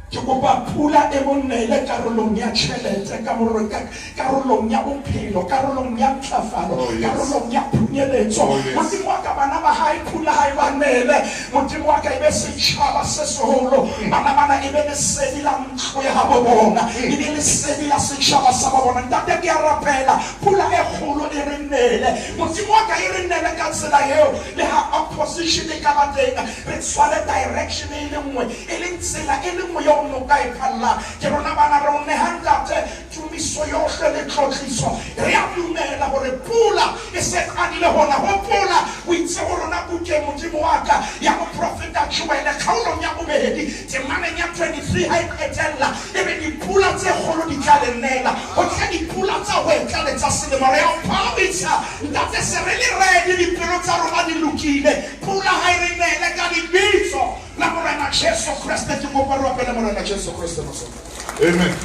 S13: Ke kopa pula e monele karolong ya tjhelete, karolong ya bophelo, karolong ya ntlafalo, karolong ya phunyeletso. Modimo wa ka, bana ba hae pula ha e ba nele. Modimo wa ka, e be setjhaba se seholo. Bana bana e be lesedi la ntlo ya habo bona, e be lesedi la setjhaba sa ba bona. Ntate, ke a rapela pula e kgolo e re nele. Modimo wa ka, e re nele ka tsela eo le ha opposition e ka ba teng, re tshware direction e le nngwe, e leng tsela e le nngwe eo noka e phallang. Ke rona bana re o neha Ntate tumiso yohle le tlotliso. Re a dumela hore pula e se qadile hona. Hopola o itse ho rona bukeng, Modimo wa ka, ya moprofeta Joele kgaolong ya bobedi temaneng ya 23 ha e qetella e re dipula tse kgolo di tla le nela, ho tle dipula tsa hwetla le tsa selemo. Re a o phahamisa Ntate, se re le ready, dipelo tsa rona di lokile. Pula ha e re nele ka lebitso la Morena Jesu Kreste. Ke kopa re opele Morena Jesu Kreste mosong.
S1: Amen.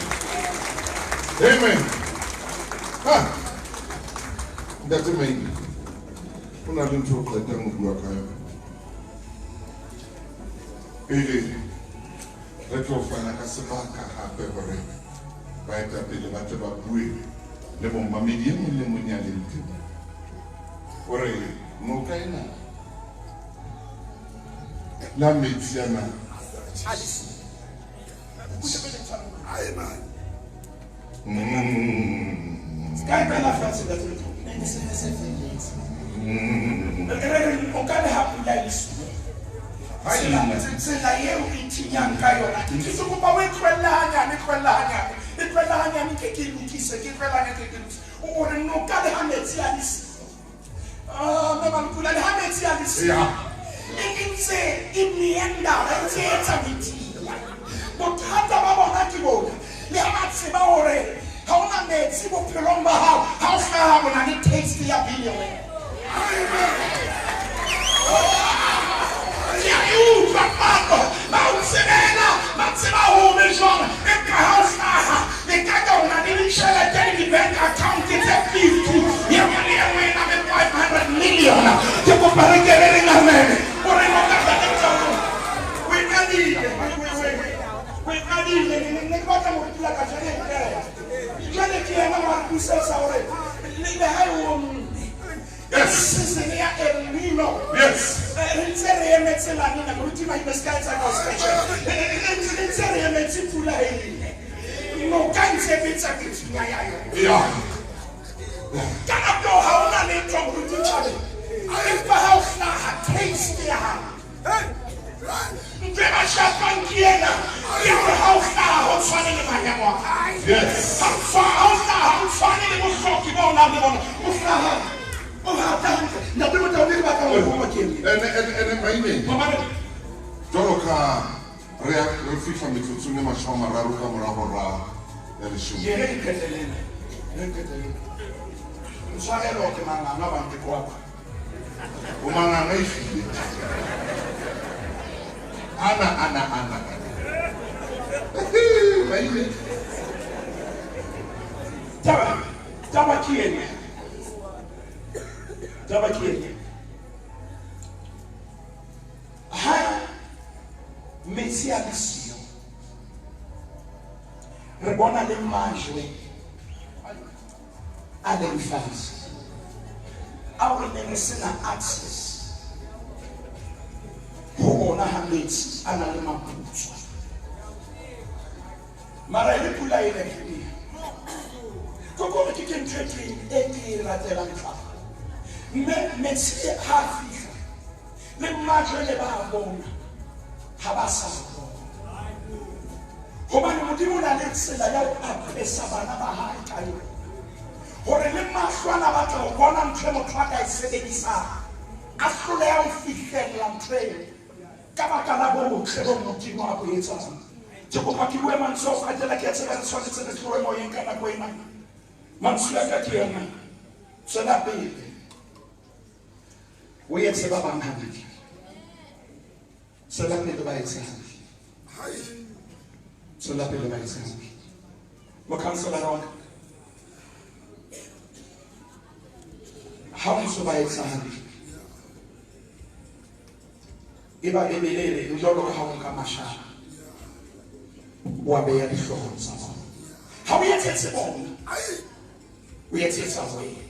S1: Amen. Ha. Ntate Maine, o na le ntho o qetang ho bua ka yona. Pele re tlo fana ka sebaka hape hore baetapele ba tle ba bue le momamedi e mong le mong ya leng teng. Hore noka ena la metsi ana
S13: O ka le ha pula e le siyo, tsela eo e thinyang ka yona, ke kopa o e tlohelle hanyane, tlohella hanyane, e tlohella hanyane, ke ke lokise, ke tlohella hanyane, ke ke lokise. O re noka le ha metsi a le siyo, mme Mampula, le ha metsi a le siyo, e ntse e meandera, e ntse e etsa methinya. Bothata ba bona ke bona, le ha ba tseba hore ha ona metsi bophelong ba hao, ha o hlaha o na le taste ya billionaire. Ke a e utlwa pato, ba o tsebela, ba tseba hobe jwang, empa ha o hlaha e ka ka o na le ditjhelete le di-bank account tse 50, e nngwe le e nngwe e na le 500 million. Ke kopa re ke re reng amen. O re noka o e qadile, o e qadile. Ne ke batla moruti la ka jwale jwale ke yena wa re busetsa hore le ha e omme, season ya El Nino. Re ntse re emetse La Nina, moruti Maine, se ka etsa ka o special. Re ntse re emetse pula e nne, noka ntse betsa methinya ya yona. Ka nako eo ha ona letho, moruti Tjhabeng, empa ha o hlaha taste ya hao, ntho e ba shapang ke ena ya hore ha o hlaha ho tshwane le maemo a hae. Ha o hlaha ho tshwane le bohloki bo o nang le bona, o hlaha o rata hantle. Ntate Motau, ke batla ho bua ke
S1: Ene Maine, jwalo ka re re fihla metsotsong e 30 ka mora hora ya 10.
S13: Ye re qetelele, re qetelele. Ntshwarelo, ke manganga bang ke kwapa.
S1: O manganga e hlile. Ana ana ana. Maine.
S13: Taba ke ena. Taba ke ena. Ha metsi a le siyo, re bona le majwe a leng fatshe ao re neng re sena access ho ona ha metsi a na le maputswa. Mara e le pula e ne ke kore ke ntho e ke e ratelang tlhago. Mme metsi ha a fihla le majwe le ba bona ha ba sa bona, hobane Modimo o na le tsela ya ho apesa bana ba hae ka yona, hore le mahlo ana batla ho bona ntho e motho a ka e sebedisang, a hloleha ho fihlella ntho eo ka baka la botle bo Modimo a bo etsang. Ke kopa ke bue mantswe a ho qetela, ke a tseba re tshwanetse re tlohe moyeng ka nako ena. Mantswe a ka ke yona: tswela pele o etse ba bang hantle, tswela pele ba etse hantle, tswela pele ba etse hantle. Mokhanselara wa ka, ha o ntso ba etsa hantle, e ba Bebele e re jwalo ka ha o nka mashala. O a beya dihloohong tsa bona. Ha o etsetse bona, o etsetsa wena.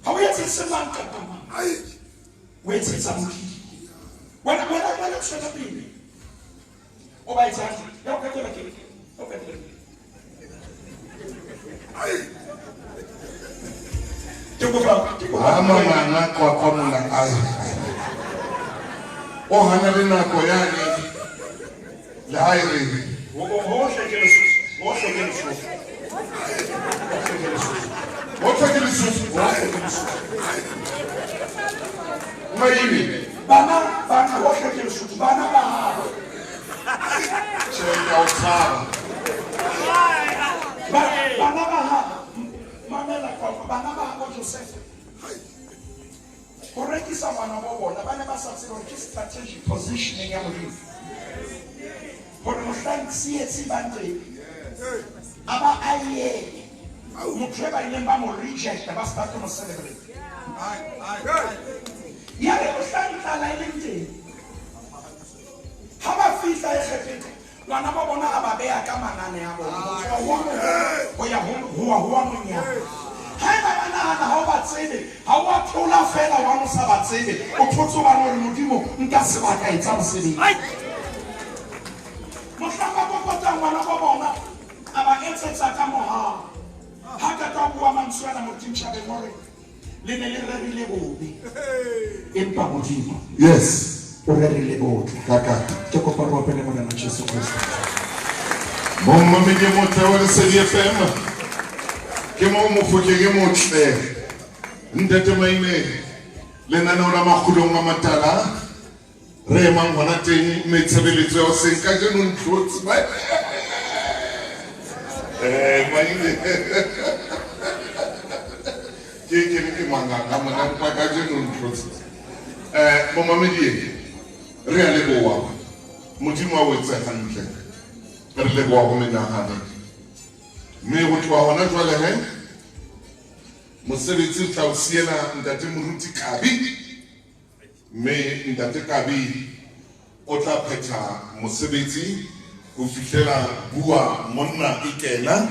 S13: Ha o etsetse mang kapa mang, o etsetsa Modimo. Wena wena wena tswela pele. O ba etsa hantle. Ya o qetela ke. O qetela ke. Ke kopa ke kopa.
S1: Ha manganga kwakwa mona ai. O hana le nako yane le ha e re.
S13: Hohle ke Lesotho. Hohle ke Lesotho. Hohle ke Lesotho.
S1: Hohle ke Lesotho.
S13: Hohle ke Lesotho.
S1: Maine.
S13: Bana bana hohle ke Lesotho. Bana ba habo.
S1: Tjhe, ke a o tshaba.
S13: Bana ba habo. Mamela kwa bana ba habo Joseph. Ho rekisa ngwana bo bona ba ne ba sa tsebe hore ke strategic positioning ya Modimo. Hore mohlang tsietsi ba teng a ba a yene motho e ba ileng ba mo rejecta ba start mo celebrate. Ya re mohlang tlala e leng teng ha ba fihla Egepeta ngwana ba bona a ba beha ka manane a bona ho tswa ho ho ya ho ho wa monyane. Haeba ba nahana ha o ba tsebe, ha o a thola feela hobane o sa ba tsebe, o thotse hobane hore Modimo nka sebaka etsa mosebetsi. Mohlang ba kokotang ngwana ba bona a ba etsetsa ka mohau. Ha qeta ho bua mantswe ana Modimo tjhabeng o re le ne le rerile bobe empa Modimo
S1: Yes.
S13: o rerile botle.
S1: Kaka.
S13: Ke kopa re opele Morena Jesu Kriste.
S1: Momamedi e motle wa Lesedi FM. Ke mo mofokeng e motle. Ntate Maine lenaneo la makgulong a matala re emang hona teng mme tshebeletso ya hoseng kajeno ntlotse. Maine ke ke ke manganga mona empa kajeno ntlotse. Momamedi re a leboha. Modimo a o etse hantle. Re leboha ho menahane. Mme ho tloha hona jwale he mosebetsi o tla o siela ntate Moruti Kabi. Mme ntate Kabi o tla phetha mosebetsi ho fihlela bua monna e kena.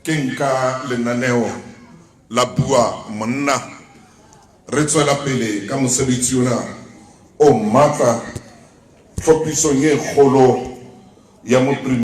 S1: Ke nka lenaneo la bua monna. Re tswela pele ka mosebetsi ona o matla tlhophisong e kgolo ya moprime.